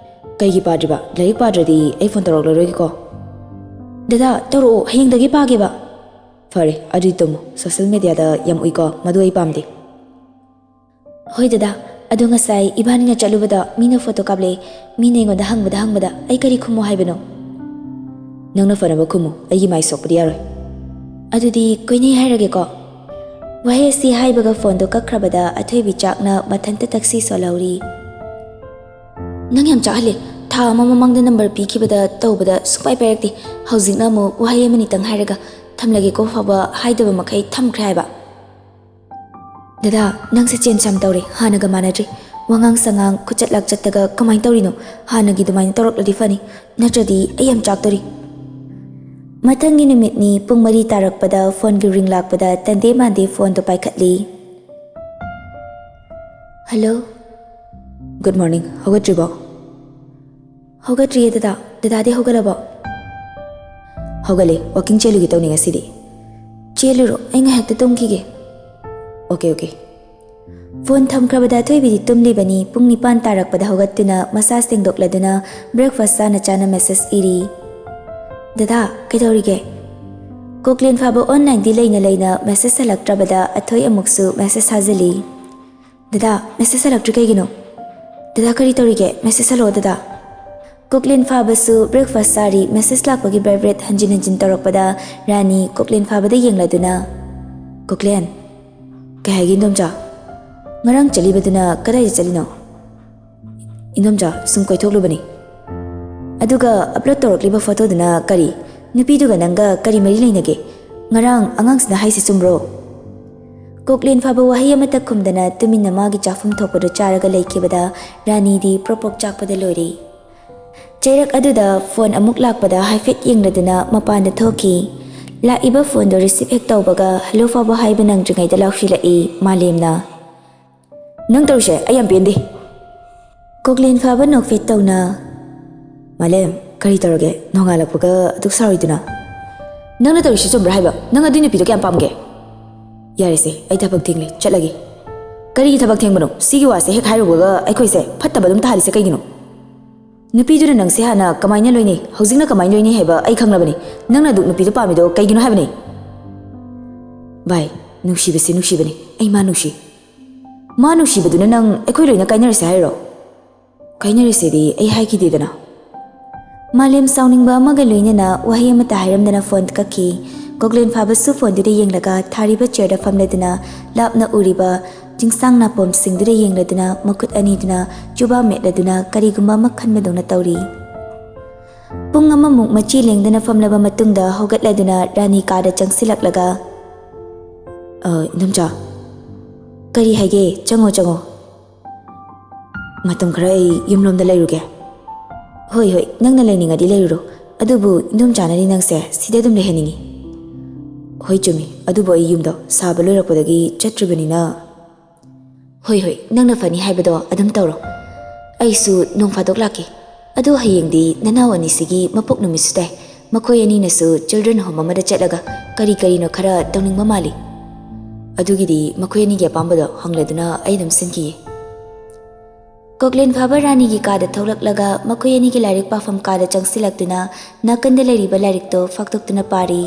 "ꯀꯩꯒꯤ ꯄꯥꯗ꯭ꯔꯤꯕ? ꯂꯥꯏꯔꯤꯛ ꯄꯥꯗ꯭ꯔꯗꯤ ꯑꯩ ꯐꯣꯟ ꯇꯧꯔꯛꯂꯔꯣꯏꯒꯦꯀꯣ꯫" "ꯗꯗꯥ, ꯇꯧꯔꯛꯑꯣ, ꯍꯌꯦꯡꯗꯒꯤ ꯄꯥꯒꯦꯕ꯫" "ꯐꯔꯦ, ꯑꯗꯨꯗꯤ ꯇꯨꯝꯃꯣ꯫ ꯁꯣꯁꯦꯜ ꯃꯦꯗꯤꯌꯥꯗ ꯌꯥꯝ ꯎꯏꯀꯣ, ꯃꯗꯨ ꯑꯩ ꯄꯥꯝꯗꯦ꯫" "ꯍꯣꯏ ꯗꯗꯥ, ꯑꯗꯣ ꯉꯁꯥꯏ ꯏꯕꯥꯅꯤꯅ ꯆꯠꯂꯨꯕꯗ ꯃꯤꯅ ꯐꯣꯇꯣ ꯀꯥꯞꯂꯛꯑꯦ꯫ ꯃꯤꯅ ꯑꯩꯉꯣꯟꯗ ꯍꯪꯕꯗ ꯍꯪꯕꯗ ꯑꯩ ꯀꯔꯤ ꯈꯨꯝꯃꯣ ꯍꯥꯏꯕꯅꯣ?" "ꯅꯪꯅ ꯐꯅꯕ ꯈꯨꯝꯃꯨ, ꯑꯩꯒꯤ ꯃꯥꯏ ꯁꯣꯛꯄꯗꯤ ꯌꯥꯔꯣꯏ"꯫ "ꯑꯗꯨꯗꯤ ꯀꯣꯏꯅꯩ ꯍꯥꯏꯔꯒꯦꯀꯣ"꯫ ꯋꯥꯍꯩ ꯑꯁꯤ ꯍꯥꯏꯕꯒ ꯐꯣꯟꯗꯣ ꯀꯛꯈ꯭ꯔꯕꯗ ꯑꯊꯣꯏꯕꯤ ꯆꯥꯛꯅ ꯃꯊꯟꯇ ꯇꯛꯁꯤ ꯁꯣꯜꯍꯧꯔꯤ꯫ "ꯅꯪ ꯌꯥꯝ ꯆꯥꯛꯍꯜꯂꯦ꯫ ꯊꯥ ꯑꯃ ꯃꯃꯥꯡꯗ ꯅꯝꯕꯔ ꯄꯤꯈꯤꯕꯗ ꯇꯧꯕꯗ ꯁꯨꯡꯄꯥꯏ ꯄꯥꯏꯔꯛꯇꯦ꯫ ꯍꯧꯖꯤꯛꯅ ꯑꯃꯨꯛ ꯋꯥꯍꯩ ꯑꯃꯅꯤꯇꯪ ꯍꯥꯏꯔꯒ "ꯊꯝꯂꯒꯦꯀꯣ" ꯐꯥꯎꯕ ꯍꯥꯏꯗꯕ ꯃꯈꯩ ꯊꯝꯈ꯭ꯔꯦ ꯍꯥꯏꯕ꯫ "ꯗꯗꯥ, ꯅꯪꯁꯦ ꯆꯦꯟꯖ ꯌꯥꯝ ꯇꯧꯔꯦ, ꯍꯥꯟꯅꯒ ꯃꯥꯟꯅꯗ꯭ꯔꯦ꯫ ꯋꯥꯉꯥꯡ ꯁꯉꯥꯡ, ꯈꯨꯆꯠ ꯂꯥꯛꯆꯠꯇꯒ ꯀꯃꯥꯏꯅ ꯇꯧꯔꯤꯅꯣ? ꯍꯥꯟꯅꯒꯤ ꯑꯗꯨꯃꯥꯏꯅ ꯇꯧꯔꯛꯂꯗꯤ ꯐꯅꯤ, ꯅꯠꯇ꯭ꯔꯗꯤ ꯑꯩ ꯌꯥꯝ ꯆꯥꯛꯇꯣꯔꯤ"꯫ ꯃꯊꯪꯒꯤ ꯅꯨꯃꯤꯠꯅꯤ꯫ ꯄꯨꯡ ꯃꯔꯤ ꯇꯥꯔꯛꯄꯗ ꯐꯣꯟꯒꯤ ꯔꯤꯡ ꯂꯥꯛꯄꯗ ꯇꯟꯗꯦ ꯃꯥꯟꯗꯦ ꯐꯣꯟꯗꯣ ꯄꯥꯏꯈꯠꯂꯤ꯫ "ꯍꯜꯂꯣ"꯫ "Good morning. ꯍꯧꯒꯠꯇ꯭ꯔꯤꯕꯣ?" "ꯍꯧꯒꯠꯇ꯭ꯔꯤꯌꯦ ꯗꯗꯥ꯫ ꯗꯗꯥꯗꯤ ꯍꯧꯒꯠꯂꯕꯣ?" "ꯍꯧꯒꯠꯂꯦ꯫ ꯋꯥꯀꯤꯡ ꯆꯦꯜꯂꯨꯒꯦ ꯇꯧꯅꯤ ꯉꯁꯤꯗꯤ"꯫ "ꯆꯦꯜꯂꯨꯔꯣ, ꯑꯩ ꯉꯥꯏꯍꯥꯛꯇ ꯇꯨꯝꯈꯤꯒꯦ"꯫ "Okay, okay". ꯐꯣꯟ ꯊꯝꯈ꯭ꯔꯕꯗ ꯑꯊꯣꯏꯕꯤꯗꯤ ꯇꯨꯝꯂꯤꯕꯅꯤ꯫ ꯄꯨꯡ ꯅꯤꯄꯥꯟ ꯇꯥꯔꯛꯄꯗ ꯍꯧꯒꯠꯇꯨꯅ ꯃꯁꯥ ꯁꯦꯡꯗꯣꯛꯂꯗꯨꯅ ꯕ꯭ꯔꯦꯛꯐꯥꯁ ꯆꯥꯅ ꯆꯥꯅ ꯃꯦꯁꯦꯖ ꯏꯔꯤ꯫ "ꯗꯗꯥ, ꯀꯩꯗꯧꯔꯤꯒꯦ?" ꯀꯣꯛꯂꯦꯟ ꯐꯥꯕ ꯑꯣꯟꯂꯥꯏꯟꯗꯤ ꯂꯩꯅ ꯂꯩꯅ ꯃꯦꯁꯦꯖ ꯍꯜꯂꯛꯇ꯭ꯔꯕꯗ ꯑꯊꯣꯏ ꯑꯃꯨꯛꯁꯨ ꯃꯦꯁꯦꯖ ꯊꯥꯖꯤꯜꯂꯤ꯫ "ꯗꯗꯥ, ꯃꯦꯁꯦꯖ ꯍꯜꯂꯛꯇ꯭ꯔꯤ ꯀꯩꯒꯤꯅꯣ? ꯗꯗꯥ, ꯀꯔꯤ ꯇꯧꯔꯤꯒꯦ? ꯃꯦꯁꯦꯖ ꯍꯜꯂꯛꯑꯣ ꯗꯗꯥ"꯫ ꯀꯣꯛꯂꯦꯟ ꯐꯥꯕꯁꯨ ꯕ꯭ꯔꯦꯛꯐꯥꯁ ꯆꯥꯔꯤ꯫ ꯃꯦꯁꯦꯖ ꯂꯥꯛꯄꯒꯤ ꯚꯥꯏꯕ꯭ꯔꯦꯠ ꯍꯟꯖꯤꯟ ꯍꯟꯖꯤꯟ ꯇꯧꯔꯛꯄꯗ ꯔꯥꯅꯤ ꯀꯣꯛꯂꯦꯟ ꯐꯥꯕꯗ ꯌꯦꯡꯂꯗꯨꯅ, "ꯀꯣꯛꯂꯦꯟ"꯫ "ꯀꯩ ꯍꯥꯏꯒꯦ ꯏꯟꯗꯣꯝꯆꯥ? ꯉꯔꯥꯡ ꯆꯠꯂꯤꯕꯗꯨꯅ ꯀꯗꯥꯏꯗ ꯆꯠꯂꯤꯅꯣ?" "ꯏꯟꯗꯣꯝꯆꯥ, ꯁꯨꯝ ꯀꯣꯏꯊꯣꯛꯂꯨꯕꯅꯤ"꯫ "ꯑꯗꯨꯒ ꯑꯞꯂꯣꯗ ꯇꯧꯔꯛꯂꯤꯕ ꯐꯣꯇꯣꯗꯨꯅ ꯀꯔꯤ? ꯅꯨꯄꯤꯗꯨꯒ ꯅꯪꯒ ꯀꯔꯤ ꯃꯔꯤ ꯂꯩꯅꯒꯦ? ꯉꯔꯥꯡ ꯑꯉꯥꯡꯁꯤꯅ ꯍꯥꯏꯁꯤ ꯆꯨꯝꯕ꯭ꯔꯣ?" ꯀꯣꯛꯂꯦꯟ ꯐꯥꯕ ꯋꯥꯍꯩ ꯑꯃꯠꯇ ꯈꯨꯝꯗꯅ ꯇꯨꯃꯤꯟꯅ ꯃꯥꯒꯤ ꯆꯥꯐꯝ ꯊꯣꯛꯄꯗꯨ ꯆꯥꯔꯒ ꯂꯩꯈꯤꯕꯗ ꯔꯥꯅꯤꯗꯤ ꯄ꯭ꯔꯣꯄꯣꯛ ꯆꯥꯛꯄꯗ ꯂꯣꯏꯔꯦ꯫ ꯆꯩꯔꯛ ꯑꯗꯨꯗ ꯐꯣꯟ ꯑꯃꯨꯛ ꯂꯥꯛꯄꯗ ꯍꯥꯏꯐꯦꯠ ꯌꯦꯡꯂꯗꯨꯅ ꯃꯄꯥꯟꯗ ꯊꯣꯛꯈꯤ꯫ ꯂꯥꯛꯏꯕ ꯐꯣꯟꯗꯣ ꯔꯤꯁꯤꯞ ꯍꯦꯛ ꯇꯧꯕꯒ ꯍꯜꯂꯣ ꯐꯥꯎꯕ ꯍꯥꯏꯕ ꯅꯪꯗ꯭ꯔꯤꯉꯩꯗ ꯂꯥꯎꯁꯤꯜꯂꯛꯏ ꯃꯥꯂꯦꯝꯅ꯫ "ꯅꯪ ꯇꯧꯔꯤꯁꯦ ꯑꯩ ꯌꯥꯝ ꯄꯦꯟꯗꯦ"꯫ ꯀꯣꯛꯂꯦꯟ ꯐꯥꯕ ꯅꯣꯛꯐꯦꯠ ꯇꯧꯅ, "ꯃꯥꯂꯦꯝ, ꯀꯔꯤ ꯇꯧꯔꯒꯦ? ꯅꯣꯡꯉꯥꯜꯂꯛꯄꯒ ꯑꯗꯨꯛ ꯁꯥꯎꯔꯤꯗꯨꯅ?" "ꯅꯪꯅ ꯇꯧꯔꯤꯁꯤ ꯆꯨꯝꯕ꯭ꯔꯥ ꯍꯥꯏꯕ? ꯅꯪ ꯑꯗꯨꯏ ꯅꯨꯄꯤꯗꯣ ꯀꯌꯥꯝ ꯄꯥꯝꯒꯦ?" "ꯌꯥꯔꯦꯁꯦ, ꯑꯩ ꯊꯕꯛ ꯊꯦꯡꯂꯦ, ꯆꯠꯂꯒꯦ"꯫ "ꯀꯔꯤꯒꯤ ꯊꯕꯛ ꯊꯦꯡꯕꯅꯣ? ꯁꯤꯒꯤ ꯋꯥꯁꯦ ꯍꯦꯛ ꯍꯥꯏꯔꯨꯕꯒ ꯑꯩꯈꯣꯏꯁꯦ ꯐꯠꯇꯕ ꯑꯗꯨꯝ ꯇꯥꯍꯜꯂꯤꯁꯦ ꯀꯩꯒꯤꯅꯣ? ꯅꯨꯄꯤꯗꯨꯅ ꯅꯪꯁꯦ ꯍꯥꯟꯅ ꯀꯃꯥꯏꯅ ꯂꯣꯏꯅꯩ, ꯍꯧꯖꯤꯛꯅ ꯀꯃꯥꯏꯅ ꯂꯣꯏꯅꯩ ꯍꯥꯏꯕ ꯑꯩ ꯈꯪꯂꯕꯅꯤ꯫ ꯅꯪꯅ ꯑꯗꯨꯛ ꯅꯨꯄꯤꯗꯣ ꯄꯥꯝꯃꯤꯗꯣ ꯀꯩꯒꯤꯅꯣ ꯍꯥꯏꯕꯅꯤ?" "ꯚꯥꯏ, ꯅꯨꯡꯁꯤꯕꯁꯤ ꯅꯨꯡꯁꯤꯕꯅꯤ꯫ ꯑꯩ ꯃꯥ ꯅꯨꯡꯁꯤ"꯫ "ꯃꯥ ꯅꯨꯡꯁꯤꯕꯗꯨꯅ ꯅꯪ ꯑꯩꯈꯣꯏ ꯂꯣꯏꯅ ꯀꯥꯏꯅꯔꯁꯦ ꯍꯥꯏꯔꯣ?" "ꯀꯥꯏꯅꯔꯁꯦꯗꯤ ꯑꯩ ꯍꯥꯏꯈꯤꯗꯦꯗꯅ"꯫ ꯃꯥꯂꯦꯝ ꯁꯥꯎꯅꯤꯡꯕ ꯑꯃꯒ ꯂꯣꯏꯅꯅ ꯋꯥꯍꯩ ꯑꯃꯠꯇ ꯍꯥꯏꯔꯝꯗꯅ ꯐꯣꯟ ꯀꯛꯈꯤ꯫ ꯀꯣꯛꯂꯦꯟ ꯐꯥꯕꯁꯨ ꯐꯣꯟꯗꯨꯗ ꯌꯦꯡꯂꯒ ꯊꯥꯔꯤꯕ ꯆꯤꯌꯔꯗ ꯐꯝꯂꯗꯨꯅ ꯂꯥꯞꯅ ꯎꯔꯤꯕ ꯆꯤꯡꯁꯥꯡ ꯅꯥꯄꯣꯝꯁꯤꯡꯗꯨꯗ ꯌꯦꯡꯂꯗꯨꯅ ꯃꯈꯨꯠ ꯑꯅꯤꯗꯨꯅ ꯆꯨꯕꯥ ꯃꯦꯠꯂꯗꯨꯅ ꯀꯔꯤꯒꯨꯝꯕ ꯑꯃ ꯈꯟꯕꯗꯧꯅ ꯇꯧꯔꯤ꯫ ꯄꯨꯡ ꯑꯃꯃꯨꯛ ꯃꯆꯤ ꯂꯦꯡꯗꯅ ꯐꯝꯂꯕ ꯃꯇꯨꯡꯗ ꯍꯧꯒꯠꯂꯗꯨꯅ ꯔꯥꯅꯤ ꯀꯥꯗ ꯆꯪꯁꯤꯜꯂꯛꯂꯒ, "ꯑ, ꯏꯟꯗꯣꯝꯆꯥ, ꯀꯔꯤ ꯍꯥꯏꯒꯦ? ꯆꯪꯉꯣ, ꯆꯪꯉꯣ꯫ ꯃꯇꯝ ꯈꯔ ꯑꯩ ꯌꯨꯝꯂꯣꯝꯗ ꯂꯩꯔꯨꯒꯦ꯫" "ꯍꯣꯏ, ꯍꯣꯏ, ꯅꯪꯅ ꯂꯩꯅꯤꯡꯉꯗꯤ ꯂꯩꯔꯨꯔꯣ꯫ ꯑꯗꯨꯕꯨ ꯏꯟꯗꯣꯝꯆꯥꯅꯗꯤ ꯅꯪꯁꯦ ꯁꯤꯗ ꯑꯗꯨꯝ ꯂꯩꯍꯟꯅꯤꯡꯉꯤ꯫" "ꯍꯣꯏ, ꯆꯨꯝꯃꯤ꯫ ꯑꯗꯨꯕꯨ ꯑꯩ ꯌꯨꯝꯗꯣ ꯁꯥꯕ ꯂꯣꯏꯔꯛꯄꯗꯒꯤ ꯆꯠꯇ꯭ꯔꯤꯕꯅꯤꯅ꯫" "ꯍꯣꯏ, ꯍꯣꯏ, ꯅꯪꯅ ꯐꯅꯤ ꯍꯥꯏꯕꯗꯣ ꯑꯗꯨꯝ ꯇꯧꯔꯣ꯫ ꯑꯩꯁꯨ ꯅꯣꯡ ꯐꯥꯗꯣꯛ ꯂꯥꯛꯀꯦ꯫ ꯑꯗꯣ ꯍꯌꯦꯡꯗꯤ ꯅꯅꯥꯎ ꯑꯅꯤꯁꯤꯒꯤ ꯃꯄꯣꯛ ꯅꯨꯃꯤꯠꯁꯨ ꯇꯥꯏ꯫ ꯃꯈꯣꯏ ꯑꯅꯤꯅꯁꯨ ꯆꯤꯜꯗ꯭ꯔꯦꯟ ꯍꯣꯝ ꯑꯃꯗ ꯆꯠꯂꯒ ꯀꯔꯤ ꯀꯔꯤꯅꯣ ꯈꯔ ꯇꯧꯅꯤꯡꯕ ꯃꯥꯜꯂꯤ꯫ ꯑꯗꯨꯒꯤꯗꯤ ꯃꯈꯣꯏ ꯑꯅꯤꯒꯤ ꯑꯄꯥꯝꯕꯗꯣ ꯍꯪꯂꯗꯨꯅ ꯑꯩ ꯑꯗꯨꯝ ꯁꯤꯟꯈꯤꯒꯦ꯫" ꯀꯣꯛꯂꯦꯟ ꯐꯥꯕ ꯔꯥꯅꯤꯒꯤ ꯀꯥꯗ ꯊꯣꯛꯂꯛꯂꯒ ꯃꯈꯣꯏ ꯑꯅꯤꯒꯤ ꯂꯥꯏꯔꯤꯛ ꯄꯥꯐꯝ ꯀꯥꯗ ꯆꯪꯁꯤꯜꯂꯛꯇꯨꯅ ꯅꯥꯀꯟꯗ ꯂꯩꯔꯤꯕ ꯂꯥꯏꯔꯤꯛꯇꯣ ꯐꯥꯛꯇꯣꯛꯇꯨꯅ ꯄꯥꯔꯤ꯫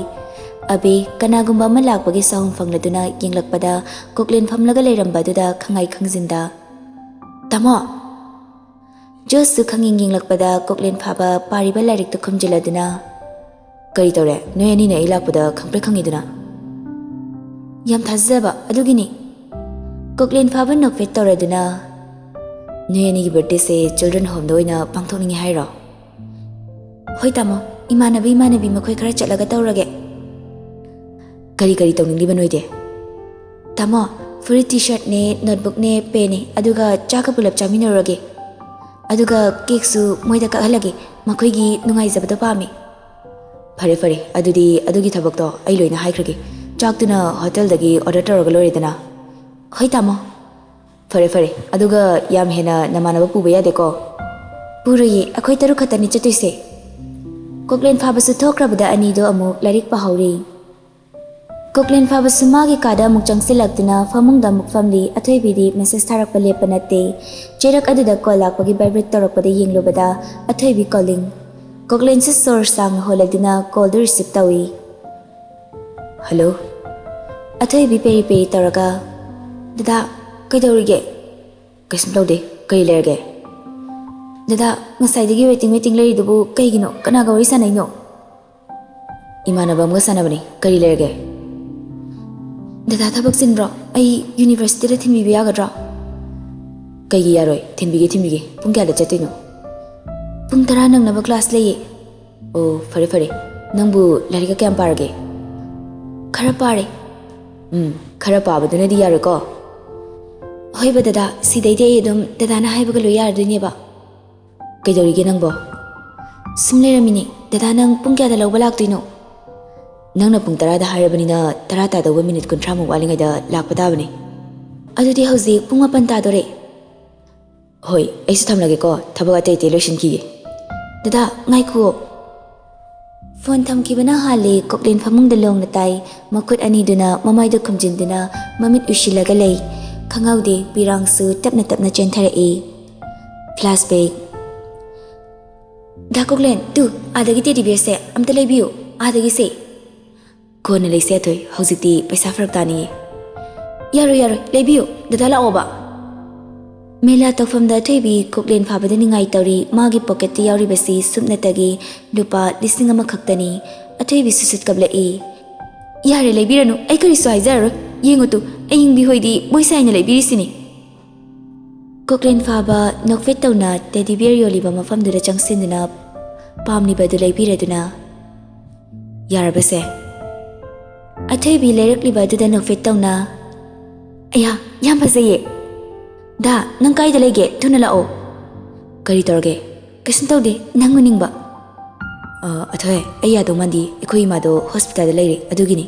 ꯑꯕꯦ, ꯀꯅꯥꯒꯨꯝꯕ ꯑꯃ ꯂꯥꯛꯄꯒꯤ ꯁꯥꯍꯨꯝ ꯐꯪꯂꯗꯨꯅ ꯌꯦꯡꯂꯛꯄꯗ ꯀꯣꯛꯂꯦꯟ ꯐꯝꯂꯒ ꯂꯩꯔꯝꯕ ꯑꯗꯨꯗ ꯈꯪꯉꯥꯏ ꯈꯪꯖꯤꯟꯗ, "ꯇꯥꯃꯣ!" ꯖꯣꯁꯁꯨ ꯈꯪꯌꯦꯡ ꯌꯦꯡꯂꯛꯄꯗ ꯀꯣꯛꯂꯦꯟ ꯐꯥꯕ ꯄꯥꯔꯤꯕ ꯂꯥꯏꯔꯤꯛꯇꯨ ꯈꯨꯝꯖꯤꯜꯂꯗꯨꯅ, "ꯀꯔꯤ ꯇꯧꯔꯦ? ꯅꯣꯏ ꯑꯅꯤꯅ ꯑꯩ ꯂꯥꯛꯄꯗ ꯈꯪꯄ꯭ꯔꯦꯛ ꯈꯪꯉꯤꯗꯨꯅ?" "ꯌꯥꯝ ꯊꯥꯖꯗꯕ ꯑꯗꯨꯒꯤꯅꯤ꯫" ꯀꯣꯛꯂꯦꯟ ꯐꯥꯕ ꯅꯣꯛꯐꯦꯠ ꯇꯧꯔꯗꯨꯅ, "ꯅꯣꯏ ꯑꯅꯤꯒꯤ ꯕꯥꯔꯗꯦꯁꯦ ꯆꯤꯜꯗ꯭ꯔꯦꯟ ꯍꯣꯝꯗ ꯑꯣꯏꯅ ꯄꯥꯡꯊꯣꯛꯅꯤꯡꯉꯤ ꯍꯥꯏꯔꯣ?" "ꯍꯣꯏ ꯇꯥꯃꯣ, ꯏꯃꯥꯟꯅꯕ ꯏꯃꯥꯟꯅꯕꯤ ꯃꯈꯣꯏ ꯈꯔ ꯆꯠꯂꯒ ꯇꯧꯔꯒꯦ꯫" "ꯀꯔꯤ ꯀꯔꯤ ꯇꯧꯅꯤꯡꯂꯤꯕ ꯅꯣꯏꯗꯤ?" "ꯇꯥꯃꯣ, ꯐꯨꯔꯤꯠ ꯇꯤ ꯁꯥꯔꯠꯅꯦ, ꯅꯣꯠꯕꯨꯛꯅꯦ, ꯄꯦꯟꯅꯦ, ꯑꯗꯨꯒ ꯆꯥꯛꯀ ꯄꯨꯂꯞ ꯆꯥꯃꯤꯟꯅꯔꯨꯔꯒꯦ꯫ ꯑꯗꯨꯒ ꯀꯦꯛꯁꯨ ꯃꯣꯏꯗ ꯀꯛꯍꯜꯂꯒꯦ, ꯃꯈꯣꯏꯒꯤ ꯅꯨꯡꯉꯥꯏꯖꯕꯗꯣ ꯄꯥꯝꯃꯤ꯫" "ꯐꯔꯦ ꯐꯔꯦ, ꯑꯗꯨꯗꯤ ꯑꯗꯨꯒꯤ ꯊꯕꯛꯇꯣ ꯑꯩ ꯂꯣꯏꯅ ꯍꯥꯏꯈ꯭ꯔꯒꯦ꯫ ꯆꯥꯛꯇꯨꯅ ꯍꯣꯇꯦꯜꯗꯒꯤ ꯑꯣꯔꯗꯔ ꯇꯧꯔꯒ ꯂꯣꯏꯔꯦꯗꯅ꯫" "ꯍꯣꯏ ꯇꯥꯃꯣ꯫" "ꯐꯔꯦ ꯐꯔꯦ, ꯑꯗꯨꯒ ꯌꯥꯝ ꯍꯦꯟꯅ ꯅꯃꯥꯟꯅꯕ ꯄꯨꯕ ꯌꯥꯗꯦꯀꯣ꯫" "ꯄꯨꯔꯣꯏꯌꯦ, ꯑꯩꯈꯣꯏ ꯇꯔꯨꯛ ꯈꯛꯇꯅꯤ ꯆꯠꯇꯣꯏꯁꯦ꯫" ꯀꯣꯛꯂꯦꯟ ꯐꯥꯕꯁꯨ ꯊꯣꯛꯈ꯭ꯔꯕꯗ ꯑꯅꯤꯗꯣ ꯑꯃꯨꯛ ꯂꯥꯏꯔꯤꯛ ꯄꯥꯍꯧꯔꯤ꯫ ꯀꯣꯛꯂꯦꯟ ꯐꯥꯕꯁꯨ ꯃꯥꯒꯤ ꯀꯥꯗ ꯑꯃꯨꯛ ꯆꯪꯁꯤꯜꯂꯛꯇꯨꯅ ꯐꯃꯨꯡꯗ ꯑꯃꯨꯛ ꯐꯝꯂꯤ꯫ ꯑꯊꯣꯏꯕꯤꯗꯤ ꯃꯦꯁꯦꯖ ꯊꯥꯔꯛꯄ ꯂꯦꯞꯄ ꯅꯠꯇꯦ꯫ ꯆꯦꯔꯛ ꯑꯗꯨꯗ ꯀꯣꯜ ꯂꯥꯛꯄꯒꯤ ꯚꯥꯏꯕ꯭ꯔꯦꯠ ꯇꯧꯔꯛꯄꯗ ꯌꯦꯡꯂꯨꯕꯗ ꯑꯊꯣꯏꯕꯤ ꯀꯣꯂꯤꯡ꯫ ꯀꯣꯛꯂꯦꯟꯁꯨ ꯁꯣꯔ ꯁꯥꯡꯅ ꯍꯣꯜꯂꯗꯨꯅ ꯀꯣꯜꯗꯨ ꯔꯤꯁꯤꯞ ꯇꯧꯏ꯫ "ꯍꯜꯂꯣ꯫" ꯑꯊꯣꯏꯕꯤ ꯄꯦꯔꯤ ꯄꯦꯔꯤ ꯇꯧꯔꯒ, "ꯗꯗꯥ, ꯀꯩꯗꯧꯔꯤꯒꯦ?" "ꯀꯩꯁꯨꯝ ꯇꯧꯗꯦ꯫ ꯀꯔꯤ ꯂꯩꯔꯒꯦ?" ꯗꯗꯥ, ꯉꯁꯥꯏꯗꯒꯤ ꯋꯦꯇꯤꯡ ꯋꯦꯇꯤꯡ ꯂꯩꯔꯤꯗꯨꯕꯨ ꯀꯩꯒꯤꯅꯣ? ꯀꯅꯥꯒ ꯋꯥꯔꯤ ꯁꯥꯟꯅꯩꯅꯣ? ꯏꯃꯥꯟꯅꯕ ꯑꯃꯒ ꯁꯥꯟꯅꯕꯅꯤ꯫ ꯀꯔꯤ ꯂꯩꯔꯒꯦ? ꯗꯗꯥ ꯊꯕꯛ ꯆꯤꯟꯕ꯭ꯔꯣ? ꯑꯩ ꯌꯨꯅꯤꯚꯔꯁꯤꯇꯤꯗ ꯊꯤꯟꯕꯤꯕ ꯌꯥꯒꯗ꯭ꯔꯣ? ꯀꯩꯒꯤ ꯌꯥꯔꯣꯏ? ꯊꯤꯟꯕꯤꯒꯦ, ꯊꯤꯟꯕꯤꯒꯦ꯫ ꯄꯨꯡ ꯀꯌꯥꯗ ꯆꯠꯇꯣꯏꯅꯣ? ꯄꯨꯡ ꯇꯔꯥ ꯅꯪꯅꯕ ꯀ꯭ꯂꯥꯁ ꯂꯩꯌꯦ꯫ ꯑꯣ, ꯐꯔꯦ ꯐꯔꯦ꯫ ꯅꯪꯕꯨ ꯂꯥꯏꯔꯤꯛꯀ ꯀꯌꯥꯝ ꯄꯥꯔꯒꯦ? ꯈꯔ ꯄꯥꯔꯦ꯫ ꯎꯝ, ꯈꯔ ꯄꯥꯕꯗꯨꯅꯗꯤ ꯌꯥꯔꯣꯏꯀꯣ꯫ ꯍꯣꯏꯕ ꯗꯗꯥ, ꯁꯤꯗꯩꯗꯤ ꯑꯩ ꯑꯗꯨꯝ ꯗꯗꯥꯅ ꯍꯥꯏꯕꯒ ꯂꯣꯏ ꯌꯥꯔꯗꯣꯏꯅꯦꯕ꯫ ꯀꯩꯗꯧꯔꯤꯒꯦ ꯅꯪꯕꯣ? ꯁꯨꯝ ꯂꯩꯔꯝꯃꯤꯅꯦ꯫ ꯗꯗꯥ, ꯅꯪ ꯄꯨꯡ ꯀꯌꯥꯗ ꯂꯧꯕ ꯂꯥꯛꯇꯣꯏꯅꯣ? ꯅꯪꯅ ꯄꯨꯡ ꯇꯔꯥꯗ ꯍꯥꯏꯔꯕꯅꯤꯅ, ꯇꯔꯥ ꯇꯥꯗꯧꯕ ꯃꯤꯅꯤꯠ ꯀꯨꯟꯊ꯭ꯔꯥꯃꯨꯛ ꯋꯥꯠꯂꯤꯉꯩꯗ ꯂꯥꯛꯄ ꯇꯥꯕꯅꯦ꯫ ꯑꯗꯨꯗꯤ ꯍꯧꯖꯤꯛ ꯄꯨꯡ ꯃꯥꯄꯟ ꯇꯥꯗꯣꯔꯦ꯫ ꯍꯣꯏ, ꯑꯩꯁꯨ ꯊꯝꯂꯒꯦꯀꯣ, ꯊꯕꯛ ꯑꯇꯩ ꯑꯇꯩ ꯂꯣꯏꯁꯤꯟꯈꯤꯒꯦ꯫ ꯗꯗꯥ, ꯉꯥꯏꯈꯨꯑꯣ꯫ ꯐꯣꯟ ꯊꯝꯈꯤꯕꯅ ꯍꯥꯜꯂꯦ꯫ ꯀꯣꯛꯂꯦꯟ ꯐꯃꯨꯡꯗ ꯂꯣꯡꯅ ꯇꯥꯏ꯫ ꯃꯈꯨꯠ ꯑꯅꯤꯗꯨꯅ ꯃꯃꯥꯏꯗꯨ ꯈꯨꯝꯖꯤꯟꯗꯨꯅ ꯃꯃꯤꯠ ꯎꯏꯁꯤꯜꯂꯒ ꯂꯩ꯫ ꯈꯪꯍꯧꯗꯦ, ꯄꯤꯔꯥꯡꯁꯨ ꯇꯞꯅ ꯇꯞꯅ ꯆꯦꯟꯊꯔꯛꯏ꯫ ꯐ꯭ꯂꯥꯁꯕꯦꯛ꯫ ꯗꯥ ꯀꯣꯛꯂꯦꯟ, ꯇꯨ, ꯑꯥꯗꯒꯤ ꯇꯦꯗꯤ ꯕꯤꯌꯔꯁꯦ ꯑꯝꯇ ꯂꯩꯕꯤꯌꯨ, ꯑꯥꯗꯒꯤꯁꯦ꯫ ꯀꯣꯟꯅ ꯂꯩꯁꯦ ꯑꯊꯣꯏ, ꯍꯧꯖꯤꯛꯇꯤ ꯄꯩꯁꯥ ꯐꯔꯛ ꯇꯥꯅꯤꯌꯦ꯫ ꯌꯥꯔꯣꯏ, ꯌꯥꯔꯣꯏ, ꯂꯩꯕꯤꯌꯨ, ꯗꯗꯥ ꯂꯥꯛꯑꯣꯕ꯫ ꯃꯦꯂꯥ ꯇꯧꯐꯝꯗ ꯑꯊꯣꯏꯕꯤ ꯀꯣꯛꯂꯦꯟ ꯐꯥꯕꯗ ꯅꯤꯡꯉꯥꯏ ꯇꯧꯔꯤ꯫ ꯃꯥꯒꯤ ꯄꯣꯀꯦꯠꯇ ꯌꯥꯎꯔꯤꯕꯁꯤ ꯁꯨꯞꯅꯇꯒꯤ ꯂꯨꯄꯥ ꯂꯤꯁꯤꯡ ꯑꯃꯈꯛꯇꯅꯤ꯫ ꯑꯊꯣꯏꯕꯤ ꯁꯨꯠ ꯁꯨꯠ ꯀꯞꯂꯛꯏ꯫ ꯌꯥꯔꯦ, ꯂꯩꯕꯤꯔꯅꯨ, ꯑꯩ ꯀꯔꯤꯁꯨ ꯍꯥꯏꯖꯔꯔꯣꯏ꯫ ꯌꯦꯡꯉꯨ ꯇꯨ, ꯑꯌꯤꯡꯕꯤ ꯍꯣꯏꯗꯤ ꯃꯣꯏ ꯁꯥꯏꯅ ꯂꯩꯕꯤꯔꯤꯁꯤꯅꯤ꯫ ꯀꯣꯛꯂꯦꯟ ꯐꯥꯕ ꯅꯣꯛꯐꯦꯠ ꯇꯧꯅ ꯇꯦꯗꯤ ꯕꯤꯌꯔ ꯌꯣꯜꯂꯤꯕ ꯃꯐꯝꯗꯨꯗ ꯆꯪꯁꯤꯟꯗꯨꯅ ꯄꯥꯝꯂꯤꯕꯗꯨ ꯂꯩꯕꯤꯔꯗꯨꯅ꯫ ꯌꯥꯔꯕꯁꯦ? ꯑꯊꯣꯏꯕꯤ ꯂꯩꯔꯛꯂꯤꯕ ꯑꯗꯨꯗ ꯅꯣꯛꯐꯦꯠ ꯇꯧꯅ, "ꯑꯌꯥ, ꯌꯥꯝ ꯐꯖꯩꯌꯦ꯫ ꯗꯥ, ꯅꯪ ꯀꯥꯏꯗ ꯂꯩꯒꯦ? ꯊꯨꯅ ꯂꯥꯛꯑꯣ꯫" "ꯀꯔꯤ ꯇꯧꯔꯒꯦ?" "ꯀꯩꯁꯨꯝ ꯇꯧꯗꯦ, ꯅꯪ ꯎꯅꯤꯡꯕ꯫" "ꯑ, ꯑꯊꯣꯏ, ꯑꯩ ꯌꯥꯗꯧ ꯃꯥꯟꯗꯤ꯫ ꯑꯩꯈꯣꯏ ꯏꯃꯥꯗꯣ ꯍꯣꯁꯄꯤꯇꯥꯜꯗ ꯂꯩꯔꯦ, ꯑꯗꯨꯒꯤꯅꯤ꯫"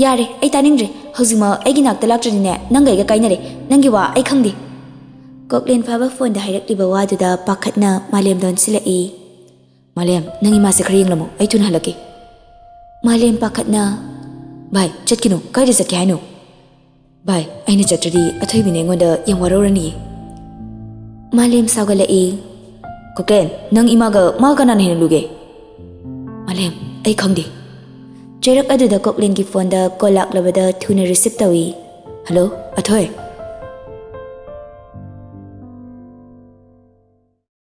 "ꯌꯥꯔꯦ, ꯑꯩ ꯇꯥꯅꯤꯡꯗ꯭ꯔꯦ꯫ ꯍꯧꯖꯤꯛꯃꯛ ꯑꯩꯒꯤ ꯅꯥꯛꯇ ꯂꯥꯛꯇ꯭ꯔꯗꯤꯅꯦ, ꯅꯪꯒ ꯑꯩꯒ ꯀꯥꯏꯅꯔꯦ꯫ ꯅꯪꯒꯤ ꯋꯥ ꯑꯩ ꯈꯪꯗꯦ꯫" ꯀꯣꯛꯂꯦꯟ ꯐꯥꯕ ꯐꯣꯟꯗ ꯍꯥꯏꯔꯛꯂꯤꯕ ꯋꯥꯗꯨꯗ ꯄꯥꯈꯠꯅ ꯃꯥꯂꯦꯝꯗ ꯑꯣꯟꯁꯤꯜꯂꯛꯏ꯫ "ꯃꯥꯂꯦꯝ, ꯅꯪ ꯏꯃꯥꯁꯦ ꯈꯔ ꯌꯦꯡꯂꯝꯃꯣ, ꯑꯩ ꯊꯨꯅ ꯍꯜꯂꯛꯀꯦ꯫" ꯃꯥꯂꯦꯝ ꯄꯥꯈꯠꯅ, "ꯚꯥꯏ, ꯆꯠꯈꯤꯅꯨ, ꯀꯥꯏꯗ ꯆꯠꯀꯦ ꯍꯥꯏꯅꯣ?" "ꯚꯥꯏ, ꯑꯩꯅ ꯆꯠꯇ꯭ꯔꯗꯤ ꯑꯊꯣꯏꯕꯤꯅ ꯑꯩꯉꯣꯟꯗ ꯌꯥꯝ ꯋꯥꯔꯧꯔꯅꯤꯌꯦ꯫" ꯃꯥꯂꯦꯝ ꯁꯥꯎꯒꯠꯂꯛꯏ꯫ "ꯀꯣꯀꯦꯟ, ꯅꯪ ꯏꯃꯥꯒ ꯃꯥ ꯀꯅꯥꯅ ꯍꯦꯟꯅ ꯂꯨꯒꯦ?" "ꯃꯥꯂꯦꯝ, ꯑꯩ ꯈꯪꯗꯦ꯫" ꯆꯩꯔꯛ ꯑꯗꯨꯗ ꯀꯣꯛꯂꯦꯟꯒꯤ ꯐꯣꯟꯗ ꯀꯣꯜ ꯂꯥꯛꯂꯕꯗ ꯊꯨꯅ ꯔꯤꯁꯤꯞ ꯇꯧꯏ꯫ "ꯍꯜꯂꯣ, ꯑꯊꯣꯏ?"